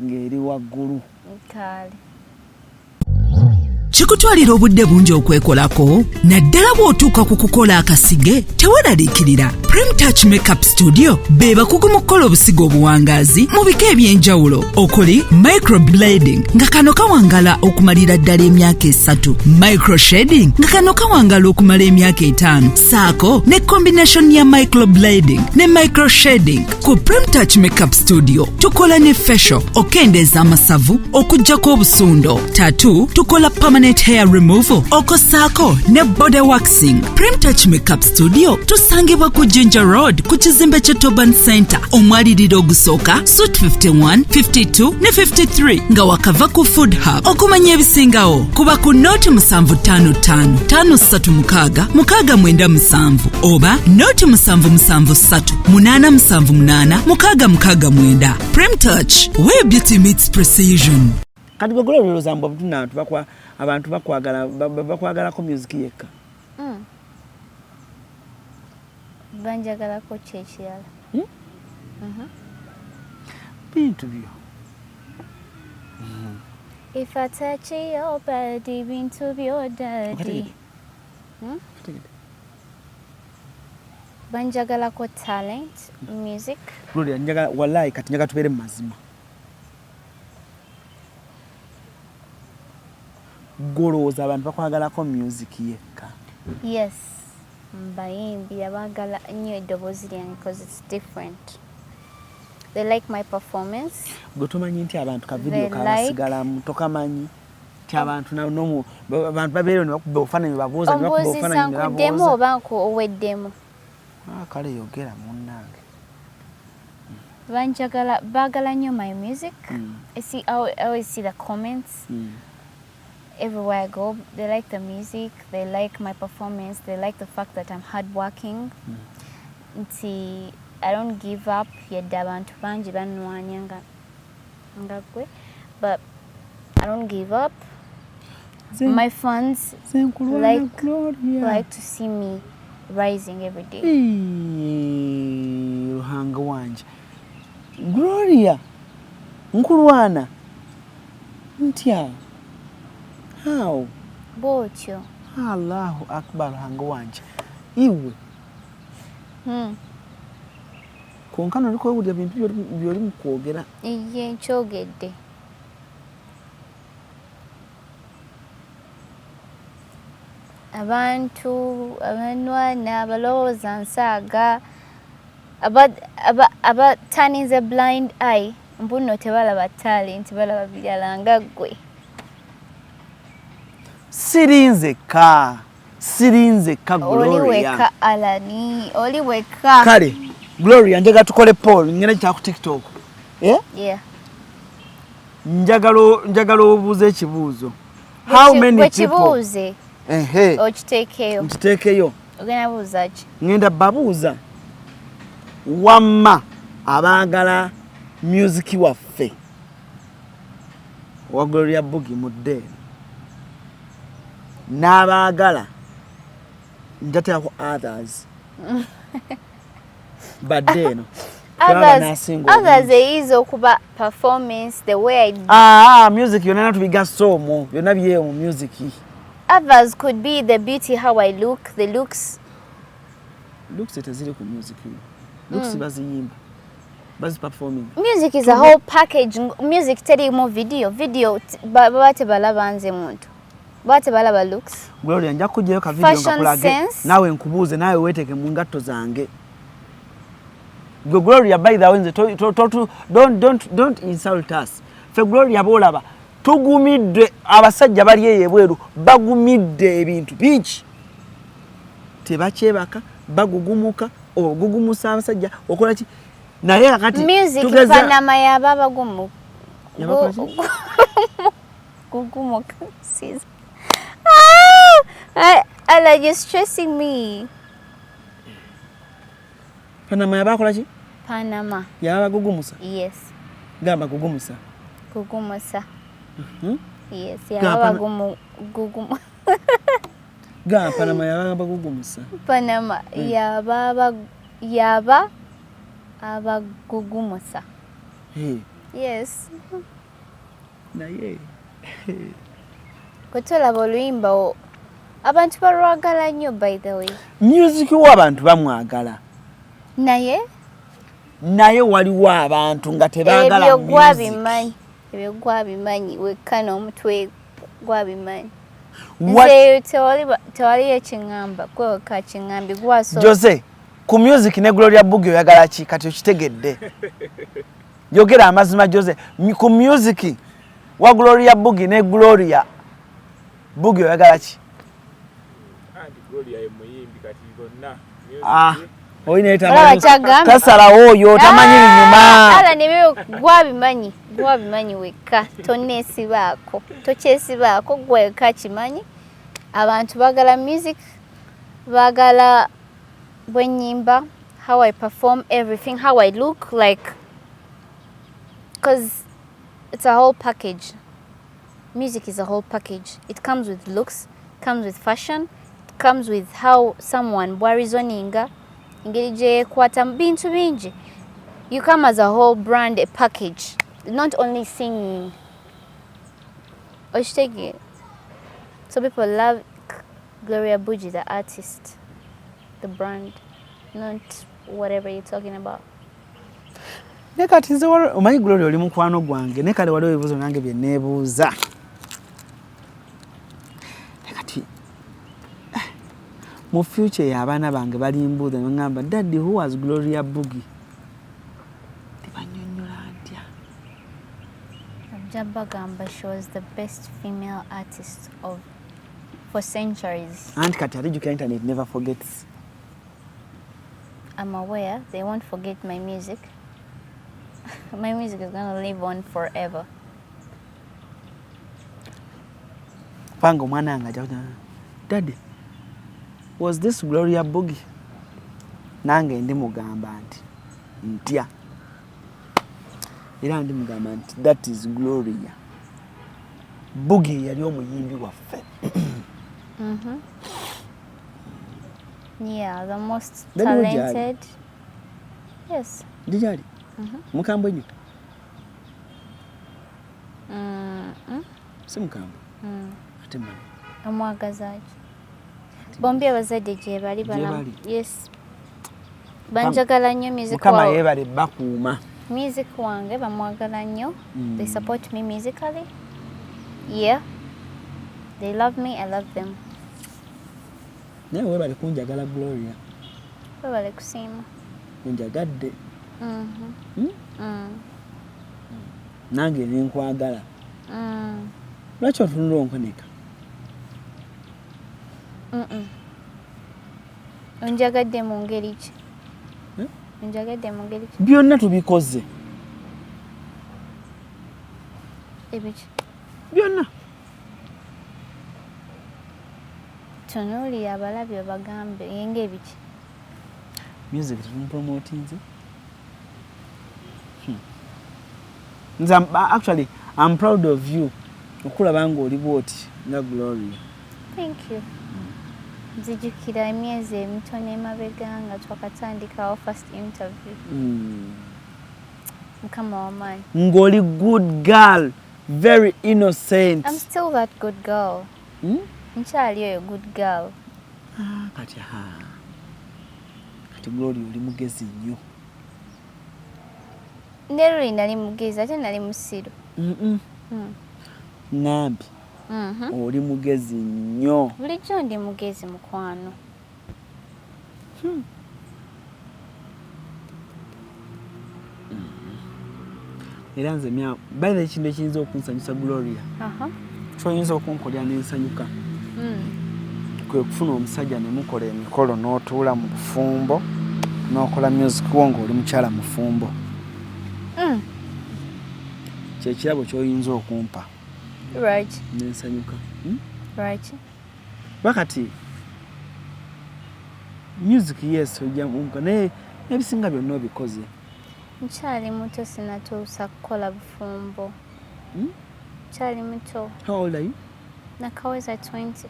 ng'eri waggulu. Kale. Kikutwalira obudde bungi okwekolako, naddala bw'otuuka ku kukola akasige. Teweeraliikirira, Prem Touch Makeup Studio be bakugu mu kukola obusigo obuwangaazi mu bika eby'enjawulo okuli microblading, nga kano kawangala okumalira ddala emyaka 3, microshading, nga kano kawangala okumala emyaka 5, saako ne combination ya microblading ne microshading. Ku Prem Touch Makeup Studio tukola ne facial, okendeeza amasavu, okuggyako obusundo, tattoo, tukola permanent hair removal, okosaako ne body waxing. Prem Touch Makeup Studio tusangibwa ku Jinja Road, ku kizimbe kye Toban Center, omwaliriro ogusooka, suite 51, 52 ne 53, nga wakava ku Food Hub. Okumanya ebisingawo kuba ku 0755 536 697 oba 0773 878 669. Prem Touch, where beauty meets precision. Kati gwe gololooza mbu obutuna abantu bakwagala bakwagalako music yekka? Banjagalako ki ekirala? Bintu byo. If I touch your body, bintu byo daddy. Okategedde? Okategedde? Banjagalako talent, music. Gloria, njagala wallahi kati njagala tubeere mu mazima. Golowooza abantu bakwagalako music yekka? Yes, mbayimbi abaagala nnyo eddoboozi lyange because it's different. They like my performance. Gwe tomanyi nti abantu ka video They kabasigalamu? Tokamanyi nti abantu abantu babeereyo ne bakuba obufaananyi, babuuza ne bakuba Ombuuzisa obufaananyi ne nkuddemu babuuza. oba oweddemu? Ah, kale yogera munnange. Banjagala, baagala nnyo my music. I always see the comments. Everywhere I go, they like the music, they like my performance, they like the fact that I'm hardworking. Nti I don't give up, yadde abantu bangi bannwanya nga gwe, but I don't give up. My fans Nze nkulwana, Gloria. like to see me rising every day. Eee, Ruhanga wanje. Gloria, nkulwana ntya? How? Bw'otyo. Allahu akbar, Ruhanga wanje. Iwe. Konka noli kwewulira bintu by'oli mu kwogera. Iye, nkyogedde. Abantu abanwana abalowooza nsaaga, Aba turning a blind eye, mbuno tebalaba talent, balaba birala nga ggwe. Siri nzekka, siri nzekka. Oli Gloria. Wekka, Alani, oli wekka. Kale Gloria, njagala tukole poll, ngenda kya ku TikTok, eh? Yeah. Njagala obuuze ekibuuzo, how many people Bwekibuuze. Ehe. Okiteekeyo. Nkiteekeyo. Ogenda buuza ki? Ngenda babuuza, wamma abaagala music waffe owa Gloria Bugie mudde eno, n'abaagala njateekako others badde eno. Tulaba n'asinga Others obungi. Eyinza okuba performance, the way I Ah, music yonna na tubigassa omwo, byonna byeyo mu music. Others could be the beauty, how I look, the looks. Looks teziri ku music. Looks baziyimba, baziperforming. Music is a whole package. Music terimu video. Video baba tebalaba nze muntu, baba tebalaba looks. Gloria, nja kujjayo ka video Fashion ngakulage. Sense. Naawe nkubuuze, naawe weeteeke mu ngatto zange. Gwe Gloria, by the way, nze don't insult us. Ffe Gloria boolaba tugumidde, abasajja bali eyo ebweru bagumidde ebintu bingi, tebakyebaka, bagugumuka, ogugumusa abasajja, okola ki, naye kakati Music Panama yaba abagumu. Yabakola ki? Gugumuka. Sis. Ah! I like, you're stressing me. Panama yabakola ki? Panama. Yaba bagugumusa? Yes. Gamba gugumusa. Gugumusa. Yes. Gamba Yaba bagumu gugumu. Gamba Panama yaba bagugumusa. Panama yaba abagugumusa. Hey. Yes. Naye Kwe tolaba oluyimba abantu balwagala nnyo, by the way. Music w'abantu bamwagala. Naye Naye waliwo abantu nga tebaagala ebyo music. Gwabimanyi, ebyo gwabimanyi wekka n'omutwe gwabimanyi. What? Nze tewaliyo ekiŋŋamba, gwe wekka kiŋŋambye gwaso. Jose, ku music ne Gloria Bugie oyagala ki? Kati okitegedde, yogera amazima, Jose. Ku music wa Gloria Bugie ne Gloria Bugie oyagala ki? Anti Gloria ye muyimbi, kati bonna. Ah, oli naye Olaba tamanyi. kyagamba. Tasalawo oyo, tamanyi binyuma. Ala nebyo gwabimanyi, gwabimanyi wekka, toneesibaako, tokyesibaako, gwe wekka kimanyi. Abantu baagala music, baagala bwenyimba, how I perform, everything, how I look like, because it's a whole package. Music is a whole package. It comes with looks, comes with fashion, it comes with how someone bwarizoninga, engeri gyeyekwata, bintu bingi. You come as a whole brand, a package, not only singing. Okitegeera? So people love Gloria Bugie the artist, the brand, not whatever you're talking about. Naye kati nze omanyi Gloria oli mukwano gwange, naye kale waliwo ebibuuzo nange bye neebuuza. Naye kati mu future eyo abaana bange balimbuuza ne baŋŋamba, "Daddy, who was Gloria Bugie?" Tebanyonnyola ntya? Ojja bagamba she was the best female artist of for centuries. Anti kati ate jjukira, internet never forgets. I'm aware they won't forget my music. My music is gonna live on forever. Kubanga omwana wange ajja kugira, "Daddy, was this Gloria Bugie?" Nange ndi mugamba nti ntya, era ndi mugamba nti that is Gloria Bugie, yali omuyimbi waffe. Yeah, the most Daddy wo gyali? talented. Yes. Ndi gyali mukambwe nnyo. Si mukambwe ate mmanyi. Omwagaza ki? Bombi abazadde gye bali balamu. Bali? Yes. Banjagala nnyo music Mukama yeebale bakuuma. Music wange bamwagala nnyo. They support me musically. Yeah. They love me, I love them. Naye weebale kunjagala, Gloria. Webale kusiima. Onjagadde. Nange nenkwagala. Lwaki otunula onkoneka? Onjagadde mu ngeri ki? Onjagadde mu ngeri ki? Byonna tubikoze. Ebiki? Byonna. Tunuulira abalabi obagambe yenga ebiki. Music tumupromotinze. Nze actually I'm proud of you okulaba ng'oli bwoti nga Gloria. Thank you. Nzijukira emyezi emitono emabega nga twakatandikawo first interview. Mukama w'amaanyi. Ng'oli good girl, very innocent. I'm still that good girl. Nkyali oyo good girl. Ah, kati ha. Kati Gloria oli mugezi nnyo. Ne luli nali mugezi ate nali musiru. Ŋŋambye oli mugezi nnyo. Bulijjo ndi mugezi mukwano. Era nze by the way ekintu ekiyinza okunsanyusa Gloria. Kyoyinza okunkolera n'ensanyuka. Kwe kufuna omusajja ne mukola emikolo n'otuula mu bufumbo n'okola music wo ng'oli mukyala mufumbo. Kye kirabo ky'oyinza okumpa. Lwaki? N'ensanyuka. Lwaki? Bakati music yes ojja naye ebisinga byonna obikoze. Nkyali muto sinatuusa kukola bufumbo. Nkyali muto. How old are you? Nakaweza 20.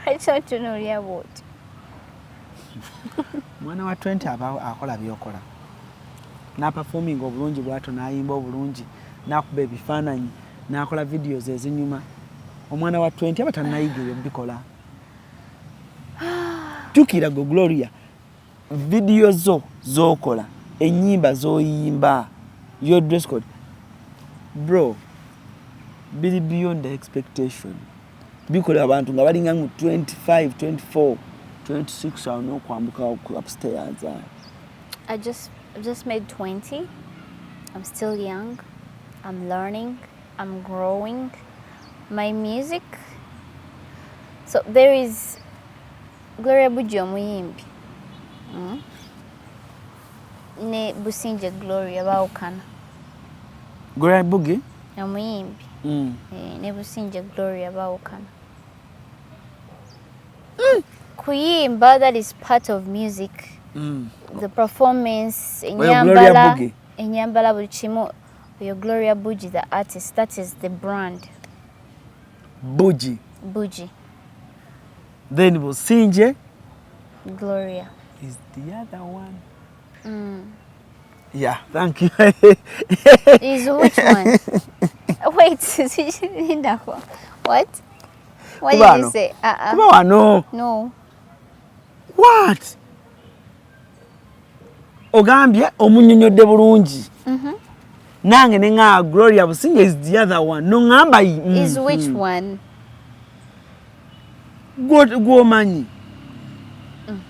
Lwaki otunuulira bw'otyo? Mwana wa 20 aba akola byokola. N'aperforminga obulungi bw'atyo, n'ayimba obulungi, n'akuba ebifaananyi, n'akola videos ezinyuma. Omwana wa 20 aba tannayiga ebyo bikola. Jjukira gwe Gloria, video zo z'okola, ennyimba z'oyimba, your dress code, bro, biri beyond the expectation. Bikola abantu nga balinga mu 25, 24, 26 awo n'okwambuka upstairs awo. I've just made 20. I'm still young. I'm learning. I'm growing. My music. So there is Gloria Bugie omuyimbi. Ne Businje Gloria baawukana. Gloria Bugie? Omuyimbi. Ne Businje Gloria baawukana. Kuyimba, that is part of music. The performance, Oyo Gloria enyambala, Bugie? Enyambala buli kimu. Oyo Gloria Bugie, the artist, that is the brand. Bugie. Bugie. Then Businje Gloria is the other one. Yeah, thank you. Is which one? Wait, what? What did you say? Kuba wano. No. What? Ogambye omunyonyodde bulungi. Nange ne nga Gloria Businje is the other one. No ngamba Is which one? Gwomanyi.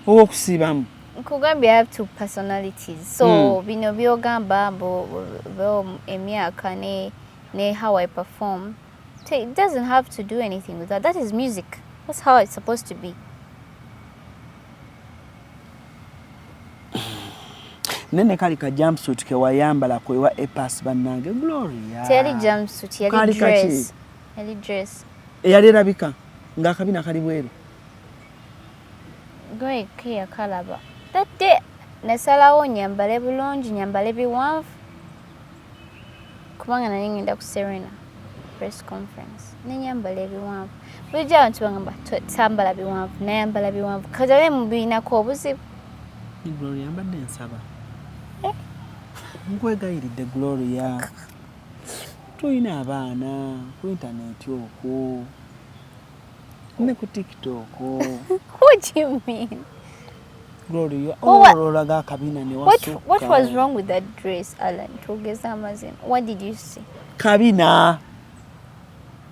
Owokusiibamu. Nkugambye I have two personalities. So bino byogamba mbu emyaka ne how I perform. It doesn't have to do anything with that. That is music. That's how it's supposed to be. Nene kali ka jumpsuit ke wayambala kwewa A-Pass bannange Gloria. Teyali jumpsuit, yali Kali kaki? dress. Yali dress. Eyali erabika ng'akabina kali bweru. Gwe ke yakalaba. That day nasalawo nyambale bulungi, nyambale biwanvu. Kubanga nali ngenda ku Serena press conference. Ne nyambala ebiwanvu. Bulijjo abantu bagamba tambala biwanvu, nayambala biwanvu. Kati ate mubirinako obuzibu. Ni Gloria mbadde nsaba. Nkwegayiridde Gloria. Tulina abaana ku internet okwo. Ne ku TikTok. What do you mean? Gloria, Well, ololaga akabina ne what wasukka. was wrong with that dress, Alan? Twogeze amazima. What did you see? Kabina.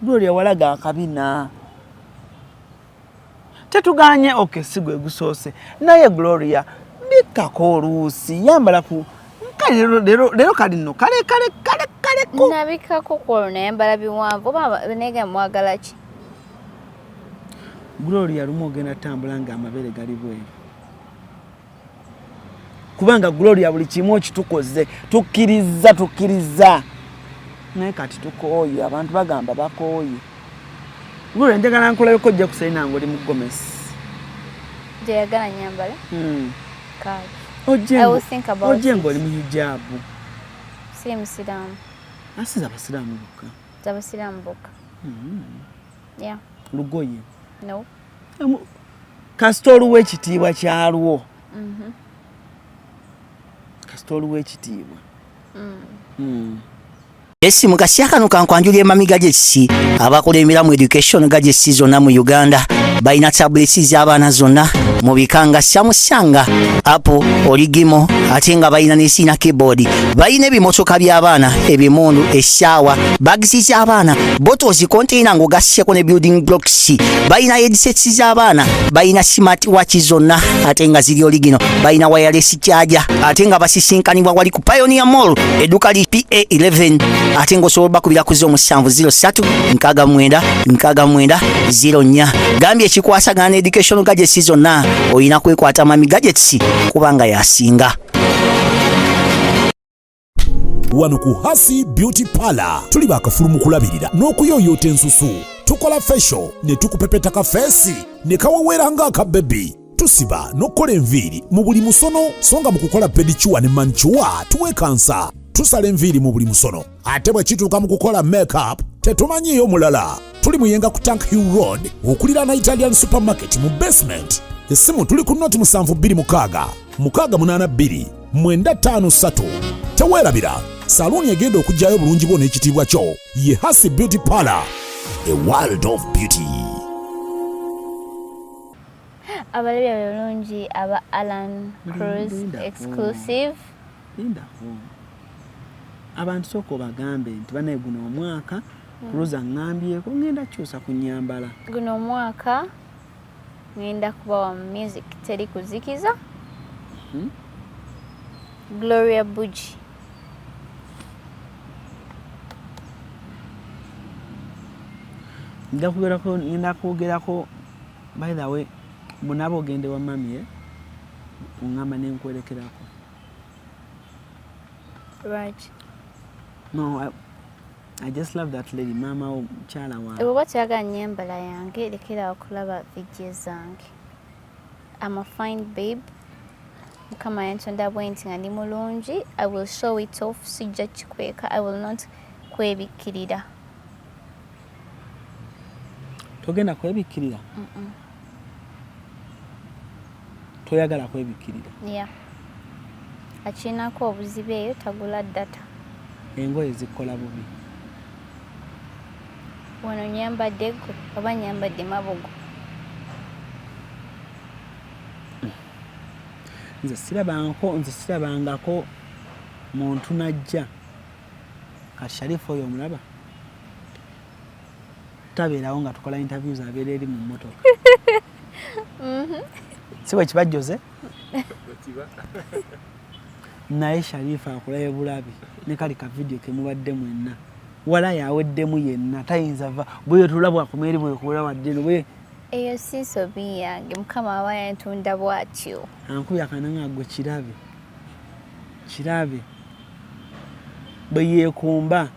Gloria walaga akabina. Tetuganye, okay, si gwe gusoose, naye Gloria, bikkako oluusi, yambala ku kale. Leero kali nno kale kale kale kaleko. Nabikako kwolwo, nayambala biwanvu oba nega mwagala ki? Gloria, lumu ogenda tambula nga amabeere gali bweru, kubanga Gloria, buli kimu okitukoze, tukkiriza tukkiriza, naye kati tukooye. Abantu bagamba bakooye. Gloria, njagala nkulabeko, ojja kusalina nga oli mu gomesi. Gyeyagala nyambala. Kale. Ojje I will think about ojje it. Ng'oli mu hijaabu. Siri musiraamu. Asiza abasiraamu bokka. Zabasiraamu bokka, yeah. Lugoye? No. Kasita oluwa ekitiibwa kyalwo. Kasita oluwa ekitiibwa. Yes, mu kaseera kano kankwanjulira Emami Gadgets abakulembera mu education gadgets zonna mu Uganda. Balina tablets z'abaana zonna mu bika nga Samsung, Apple, Origimo, ate nga balina ne sina keyboard. Balina ebimotoka by'abaana, ebimundu, essaawa, bags z'abaana, bottles, container ng'ogasseko ne building blocks. Balina headsets z'abaana, balina smart watch zonna ate nga ziri original, balina wireless charger, ate nga basisinkanibwa wali ku Pioneer Mall, edduka li PA11, ate ng'osobola bakubira ku 0703 69 69 04. Gambye ekikwasagana ne education gadgets zonna olina kwekwata Mami Gadgets kubanga yasinga. Wano ku Hasi Beauty Parlor tuli bakafulu mu kulabirira n'okuyooyoota ensusu. Tukola facial ne tukupepeta ka face ne kawewera ng'akabebi. Tusiba n'okukola enviiri mu buli musono, so nga mu kukola pedicure ne manicure tuwekansa. Tusala enviiri mu buli musono, ate bwe kituuka mu kukola makeup tetumanyiiyo mulala. Tuli Muyenga ku Tank Hill Road, okuliraana Italian Supermarket mu basement. Essimu tuli ku 0726 682 953. Teweerabira, saluuni egenda okugyayo obulungi bwo n'ekitiibwa kyo ye Hasi Beauty Parlor, a world of beauty. Abalabi abalungi aba Alan Cruz Lindako. Exclusive. Lindako. Abantu sooka obagambe nti banaye, guno omwaka Cruz aŋŋambyeko ŋŋenda kukyusa ku nnyambala. Guno omwaka ngenda kubawa music teri kuzikiza. Gloria Buji. Ngenda kwogerako, by the way, munaaba ogende wa mami, eh? Oŋŋamba nenkwerekerako. Lwaki? No, I just love that lady, maama wo, mukyala wa Bw'oba toyagala nnyambala yange, lekerawo okulaba vidiyo zange. I'm a fine babe. Mukama yantonda bwe nti nga ndi mulungi. I will show it off, sijja kikweka. I will not kwebikkirira. Togenda kwebikkirira? Toyagala kwebikkirira? Yeah, akirinako obuzibu eyo tagula data. Engoye zikkola bubi? Wano nyambadde gwe oba nyambadde mabugo? Nze sirabangako muntu najja. Kati Sharifu oyo omulaba tabeerawo nga tukola interviews, abeera eri mu mmotoka. Si bwe kiba, Jose? Naye Sharifu akulayo bulabi ne kali ka vidiyo kemubadde mwenna, wala yaweddemu yenna, tayinza va bwetula bwakoma eri bwekula wadde no bwe. Eyo si nsobi yange, Mukama aba yantunda bw'atyo. Ankubi akananga gwe, kirabe kirabe bwe yeekumba.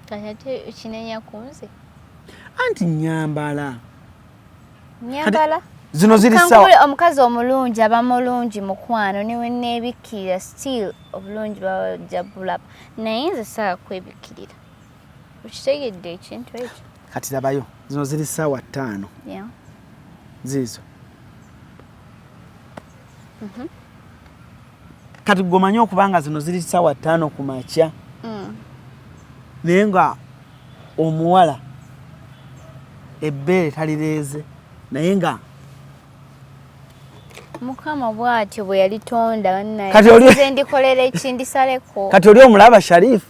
Kati ate kinenya ku nze? Anti nyambala. Nyambala. Zino ziri sawa. Kankubule, omukazi omulungi aba mulungi, mukwano, newe neebikkirira still obulungi bajja bulaba, naye nze saawa kwebikkirira. Okitegedde ekintu ekyo? Kati labayo, zino ziri 5:00. Ziizo. Kati gwe omanyi okubanga zino ziri 5:00 ku makya, naye nga omuwala ebbeere talireeze, naye nga Mukama bw'atyo bwe yalitonda. Kati oli- Nze ndikolera ekindisaleko. Kati oli omulaba Sharifu,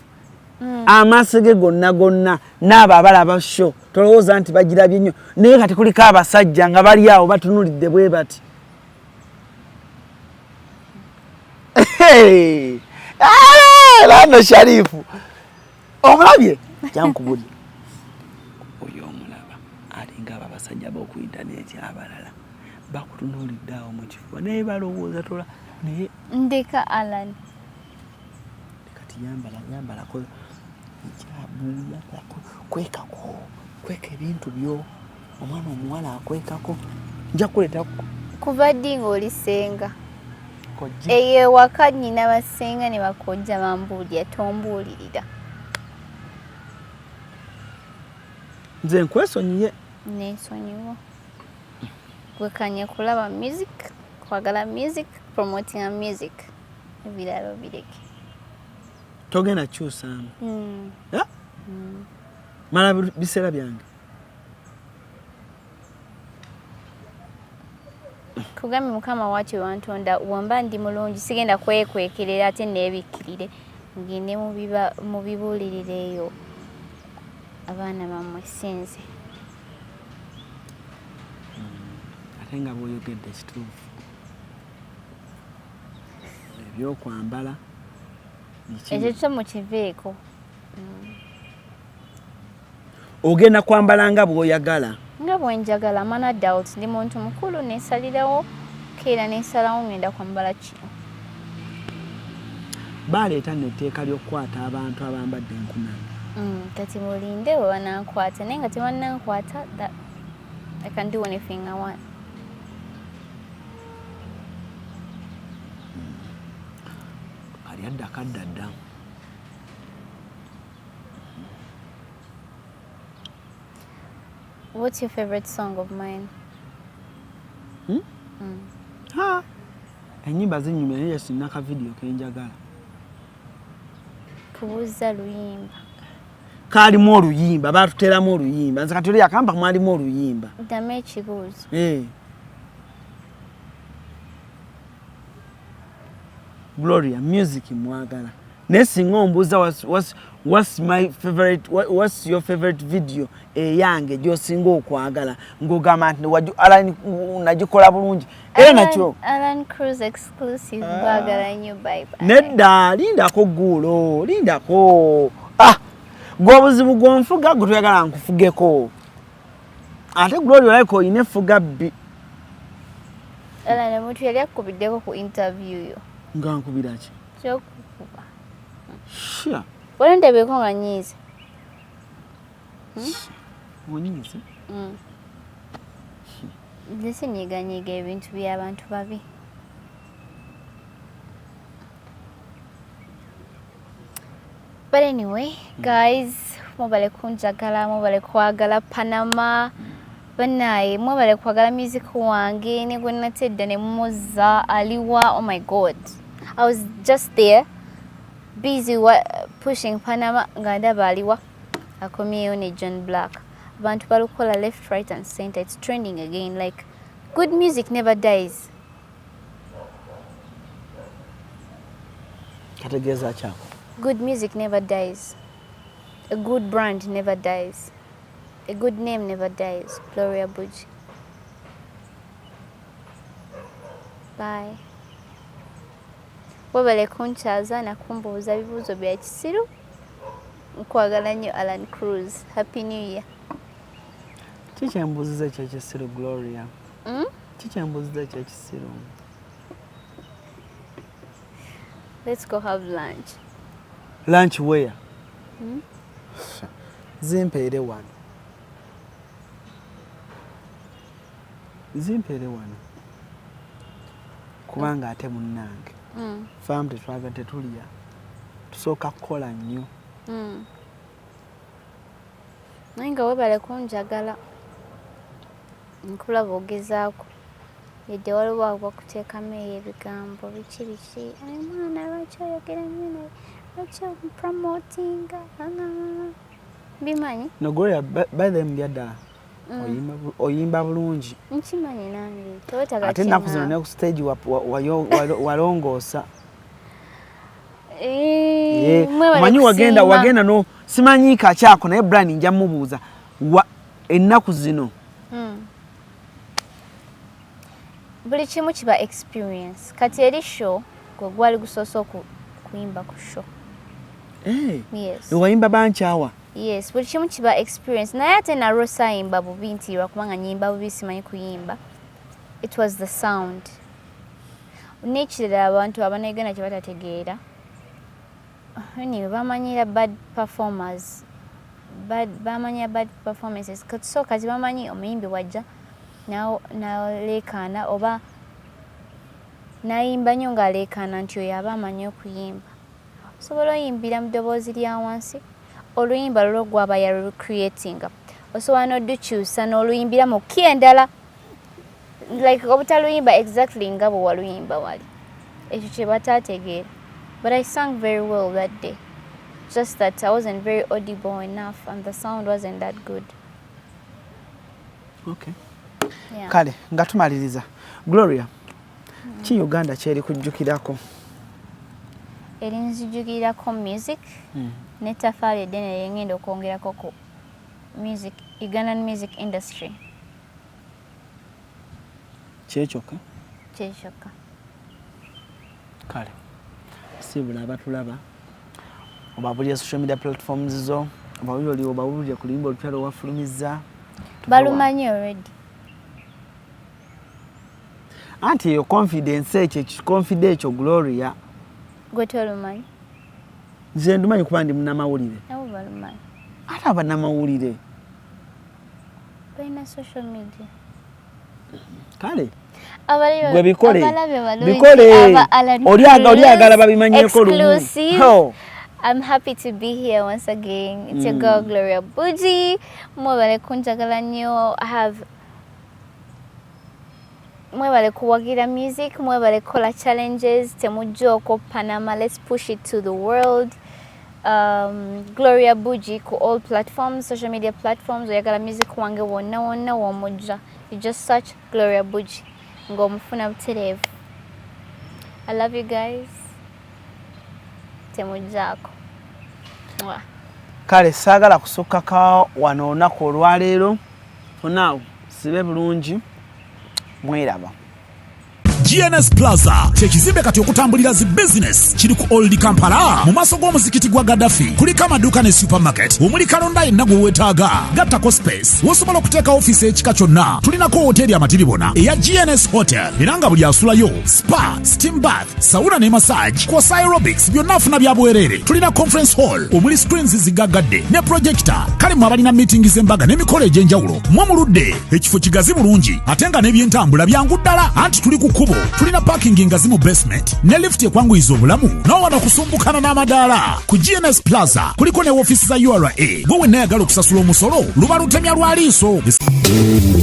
amaaso ge gonna gonna n'abo abalaba show. Tolowooza nti bagirabye nnyo, naye kati kuliko abasajja nga bali awo batunulidde bwe bati. Lando Sharifu omulabye jankubuli oyo omulaba alinga abo abasajja b'oku intaneti abalala bakutunuulidde awo mu kifuba naye balowooza tola naye ndeka Alan kati yambala yambalako hijaabu yambalako kwekako kweka ebintu byo omwana omuwala akwekako nja kuleeta kuva ddi ng'oli ssenga eyo ewaka nnyina bassenga ne bakojja bambuulira tombuulirira nze nkwesonyiye nensonyiwa gwekanye kulaba music kwagala music promotinga music ebirala obireke togenda kukyusaamu mm. mm. mala biseera byange kugambye mukama wakyo wantonda wamba ndi mulungi sigenda kwekwekerera ate nebikkirire ngende mu bibuulirire eyo abaana bammwe sinze ate nga bwoyogedde kituufu ebyokwambala ekyo kyo mukiveeko ogenda kwambala nga bw'oyagala nga bwenjagala I'm an adult ndi muntu mukulu nesalirawo keera nensalawo ngenda kwambala kino baleeta nno etteeka ly'okukwata abantu abambadde enkunamyo kati mulinde bwe banankwata naye nga tebanankwata that I can do anything I want kali adda kadda dda What's your favorite song of mine? Hmm? Mm. Ha! Enyimba zinyumira naye sirina ka video kenjagala. Kubuuza luyimba. Kaalimu oluyimba, baatuteramu oluyimba. Nze kati oli yakamba mwalimu oluyimba. Ddamu ekibuuzo. Eh. Gloria, music mwagala. Naye singa ombuuza what's my favorite, what's your favorite video eyange gy'osinga okwagala ng'ogamba nti Alan nagikola bulungi era nakyo Alan Cruz exclusive baagala nnyo bye bye. Nedda lindako gguulo lindako ah gwe obuzibu gw'onfuga gwe toyagala nkufugeko ate Gloria olabika olina effuga bbi. Alan omuntu yali akukubiddeko ku interview yo. Nga nkubira ki? Kyokukuba. Sure. Wali ndabyeko nga nyiize. Onyiize? Nze sinyiiganyiiga ebintu by'abantu babi. But anyway, guys, mwebale kunjagala, mwebale kwagala Panama. Banaye, mwebale kwagala music wange ne gwe natedda ne mumuzza aliwa. Oh my God. I was just there busy pushing Panama nga ndaba aliwa akomyeyo ne John Black. Abantu balukola left, right and center. It's trending again. Like good music never dies. Kategeeza kyako. Good music never dies. A good brand never dies. A good name never dies. Gloria Bugie. Bye. Webale kunkyaza nakumbuuza bibuuzo bya kisiru. Nkwagala nnyo Alan Cruz. Happy New Year. Kikyembuuziza ekyekisiru Gloria? Kikyembuuziza ekyekisiru? Let's go have lunch. Lunch where? Zimpeere wano. Zimpeere wano. Kubanga ate munnange. Faamu tetwaga tetulya. Tusooka kukola nnyo. Naye nga webale kunjagala. Nkulaba ogezaako. Yadde waliwo abakuteekamu eyo ebigambo biki biki. Ayi mwana lwaki oyogera nnyo naye? Lwaki omupromotinga? Mbimanyi. No Gloria, by the way mbya ddala. Oyimba bulungi. Nkimanyi nange. Tewetaaga Ate ennaku zino ne ku stage walongoosa. Mwebale Omanyi wagenda kusiima. wagenda no simanyi kakyako naye Brian nja mubuuza. Ennaku zino Buli kimu kiba experience. Kati eri show gwe gwali gusoose okuyimba ku show. Eh, Yes. Wayimba bankyawa. Yes, buli kimu kiba experience. Naye ate nalwo saayimba bubi nti lwakubanga nyimba bubi simanyi kuyimba. It was the sound. N'ekirala, abantu Abannayuganda kye batategeera, anyway, bamanyira bad performers, bad, bamanyira bad performances. Kati so kati bamanyi omuyimbi wajja naleekaana oba nayimba nnyo ng'aleekaana nti oyo aba amanyi okuyimba. Osobola oyimbira mu ddoboozi lya wansi, oluyimba lulwo gwaba yalucreatinga, osobola n'odukyusa n'oluyimbira mu key endala, like obutaluyimba exactly nga bwe waluyimba wali. Ekyo kye bataategeera. But I sang very well that day, just that I wasn't very audible enough and the sound wasn't that good. Okay. Yeah. Kale nga tumaliriza, Gloria, ki Uganda kyeri kujjukirako? Erinzijukirako music n'ettafaali eddene lyengenda okwongerako ku music, Ugandan music industry. Kyekyokka? Kyekyokka. Kale siibula abatulaba, obabulire social media platforms zo, obabulire, obabulire ku luyimba olupya lwewafulumizza. Balumanyi already. Anti eyo confidence, ekyo ekiconfide ekyo, Gloria. Gwe tolumanyi? Nze ndumanyi kuba ndi munnamawulire. Nabo balumanyi. Ate abannamawulire? Balina social media. Kale. Abalabe- Gwe bikole. Abalabe balungi, Bikole. aba Alan Oli Cruz, agala babimanyeko lumu. exclusive. Ho. I'm happy to be here once again. It's your girl Gloria Bugie. Mwebale kunjagala nnyo. I have mwebale kuwagira music, mwebale kukola challenges, temujja okwo Panama, let's push it to the world. Gloria Bugie ku all platforms, social media platforms, oyagala music wange wonna wonna w'omujja. You just search Gloria Bugie ng'omufuna butereevu. I love you guys. Temujjaako. Mwah. Kale saagala kusukkako wano olunaku olwaleero. For now, sibe bulungi, mweraba. GNS Plaza kyekizimbe kati okutambulira zi business kiri ku Old Kampala mu maaso g'omuzikiti gwa Gaddafi. Kuliko amaduuka ne supermarket omuli kalonda yenna gwe weetaaga, gattako space wosobola okuteeka ofiisi ekika kyonna. Tulinako woteeri amatiribona eya GNS Hotel, era nga buli asulayo spa, steam bath, sauna ne massage kwosa aerobics byonna afuna bya bwereere. Tulina conference hall omuli screens zigaggadde ne projector. Kale mwe abalina meeting z'embaga n'emikolo egy'enjawulo, mwe muludde. Ekifo kigazi bulungi ate nga n'ebyentambula byangu ddala, anti tuli ku kkubo. Tulina parking ngazi mu basement ne lift ekwanguyiza obulamu n'owano okusumbukana n'amadaala. Ku GNS Plaza kuliko ne woofiisi za URA. Gwe wenna ayagala okusasula omusolo, luba lutemya lwa liiso.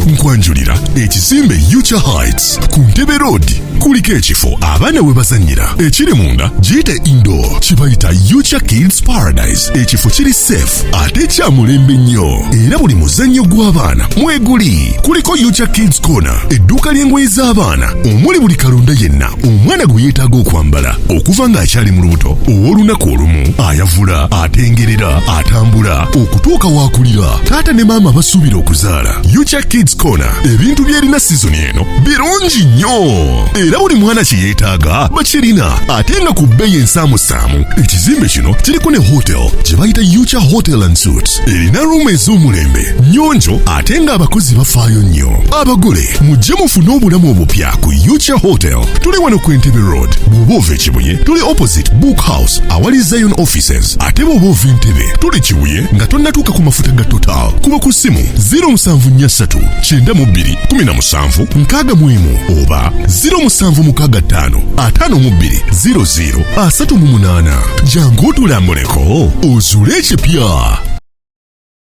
Nkwanjulira ekizimbe Ucha Heights ku Ntebe Road. Kuliko ekifo abaana we bazannyira ekiri munda, giyite indoor, kibayita Ucha Kids Paradise. Ekifo kiri safe ate kya mulembe nnyo, era buli muzannyo gw'abaana mweguli. Kuliko Ucha Kids Corner, edduuka ly'engoye z'abaana omuli buli kalonda yenna omwana gwe yeetaaga okwambala okuva ng'akyali mu lubuto, ow'olunaku olumu, ayavula, atengerera, atambula okutuuka waakulira. Taata ne maama basuubira okuzaala, Ucha Kids Corner ebintu byerina sizoni eno birungi nnyo, era buli mwana kye yeetaaga bakirina ate nga ku bbeeyi ensaamusaamu. Ekizimbe kino kiriko ne hotel gye bayita Ucha Hotel and Suites, erina room ez'omulembe, nnyonjo ate ng'abakozi bafaayo nnyo. Abagole mujje mufune obulamu obupya ku Ucha Hotel. Tuli wano ku Entebbe Road. Bw'oba ova Ekibuye, tuli opposite Book House awali Zion Offices, ate bw'oba ova Entebbe, tuli Kibuye nga tonnatuuka ku mafuta ga Total. Kuba ku ssimu 0743 92 17 61 oba 0765 52 00 38. Jangu otulambuleko ozuule ekipya.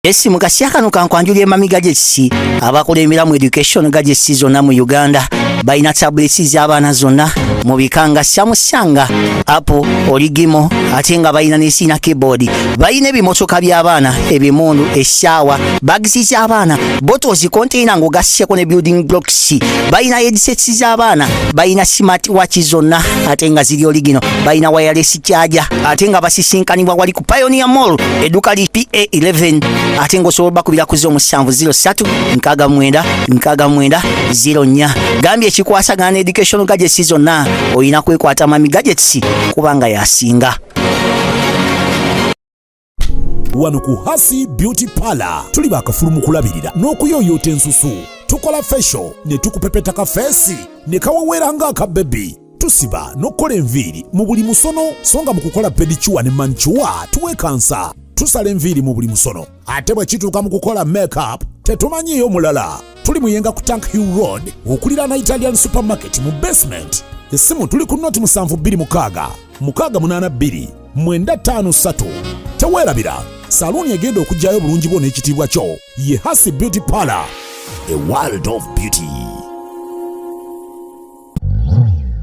Esi mu kasya kano kankwanjulira Emami Gadgets, abakulembera mu education gadgets zonna mu Uganda. Balina tablets z'abaana zonna mu bika nga Samsung, Apple, Origimo, ate nga balina ne sina keyboard. Balina ebimotoka by'abaana, ebimundu, essaawa, bags z'abaana, bottles, container ng'ogasseko ne building blocks. Balina headsets z'abaana, balina smart watch zonna ate nga ziri original, balina wireless charger, ate nga basisinkanibwa wali ku Pioneer Mall, edduuka li PA11, ate ng'osobola bakubira ku 07 03 69 69 04. Gambye ekikwasagana ne education gadgets zonna olina kwekwata Mami Gadgets kubanga yasinga. Wano ku Hasi Beauty Parlor tuli bakafulu mu kulabirira n'okuyooyoota ensusu. Tukola facial ne tukupepeta ka face ne kaweweera ng'akabebi. Tusiba n'okukola enviiri mu buli musono, so nga mu kukola pedicure ne manicure tuwekansa. Tusala enviiri mu buli musono, ate bwe kituuka mu kukola makeup tetumanyiiyo mulala. Tuli Muyenga ku Tank Hill Road okuliraana Italian Supermarket mu basement. Essimu tuli ku 0726 682 953. Teweerabira, saluuni egenda okuggyayo obulungi bwo n'ekitiibwa kyo ye Hasi Beauty Parlor, a world of beauty.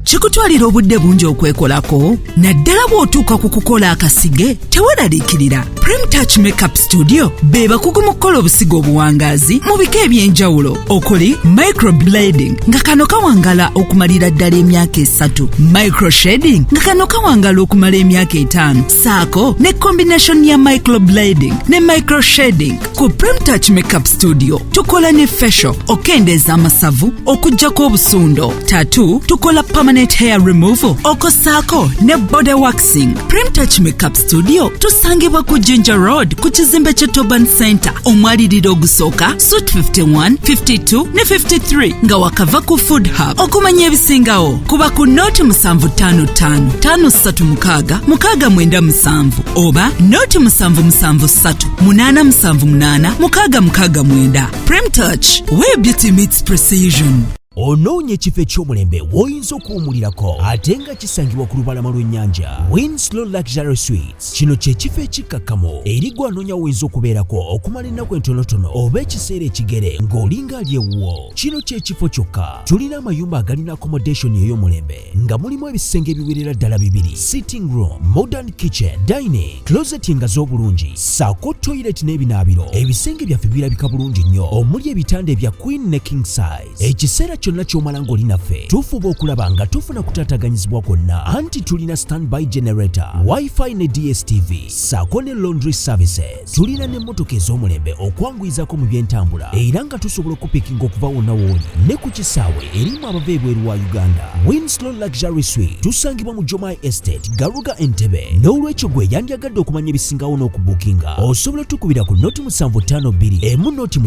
Kikutwalira obudde bungi okwekolako, naddala bw'otuuka ku kukola akasige. Teweeraliikirira, Prime Touch Makeup Studio be bakugu mu kukola obusigo obuwangaazi mu bika eby'enjawulo okuli microblading, nga kano kawangala okumalira ddala emyaka 3, microshading, nga kano kawangala okumala emyaka 5, saako ne combination ya microblading ne microshading. Ku Prime Touch Makeup Studio tukola ne facial, okendeeza amasavu, okuggyako obusundo, tattoo, tukola permanent hair removal, okosaako ne body waxing. Prime Touch Makeup Studio tusangibwa ku Jinja Road ku kizimbe kye Toban Center, omwaliriro ogusooka, suite 51, 52 ne 53, nga wakava ku Food Hub. Okumanya ebisingawo kuba ku 0755 536 697 oba 0773 878 669. Prime Touch, where beauty meets precision. Onoonya ekifo eky'omulembe w'oyinza okuwumulirako ate nga kisangibwa ku lubalama lw'ennyanja? Winslow Luxury Suites, kino kye kifo ekikkakkamu eri gwe anoonya woyinza okubeerako okumala ennaku entonotono oba ekiseera ekigere ng'olinga ali ewuwo. Kino kye kifo kyokka. Tulina amayumba agalina accommodation ey'omulembe nga mulimu ebisenge ebiwerera ddala bibiri, sitting room, modern kitchen, dining, closet nga z'obulungi, ssaako toilet n'ebinaabiro. Ebisenge byaffe birabika bulungi nnyo, omuli ebitanda ebya queen ne king size. Ekiseera kyonna ky'omala ng'oli naffe tufuba okulaba nga tufuna kutaataganyizibwa kwonna, anti tulina standby generator, WiFi ne DStv, ssaako ne laundry services. Tulina n'emmotoka ez'omulembe okwanguyizako mu by'entambula, era nga tusobola okupikinga okuva wonna w'oli ne ku kisaawe erimu abava ebweru wa Uganda. Winslow Luxury Suite tusangibwa mu Jomai Estate, Garuga, Entebbe. N'olwekyo gwe yandyagadde okumanya ebisingawo n'okubukinga, osobola tukubira ku 0752 108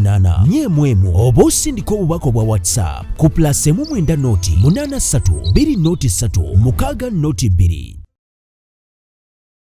411 oba osindika obubaka obwa WhatsApp ku +1 90 8 3 2 03 6 02.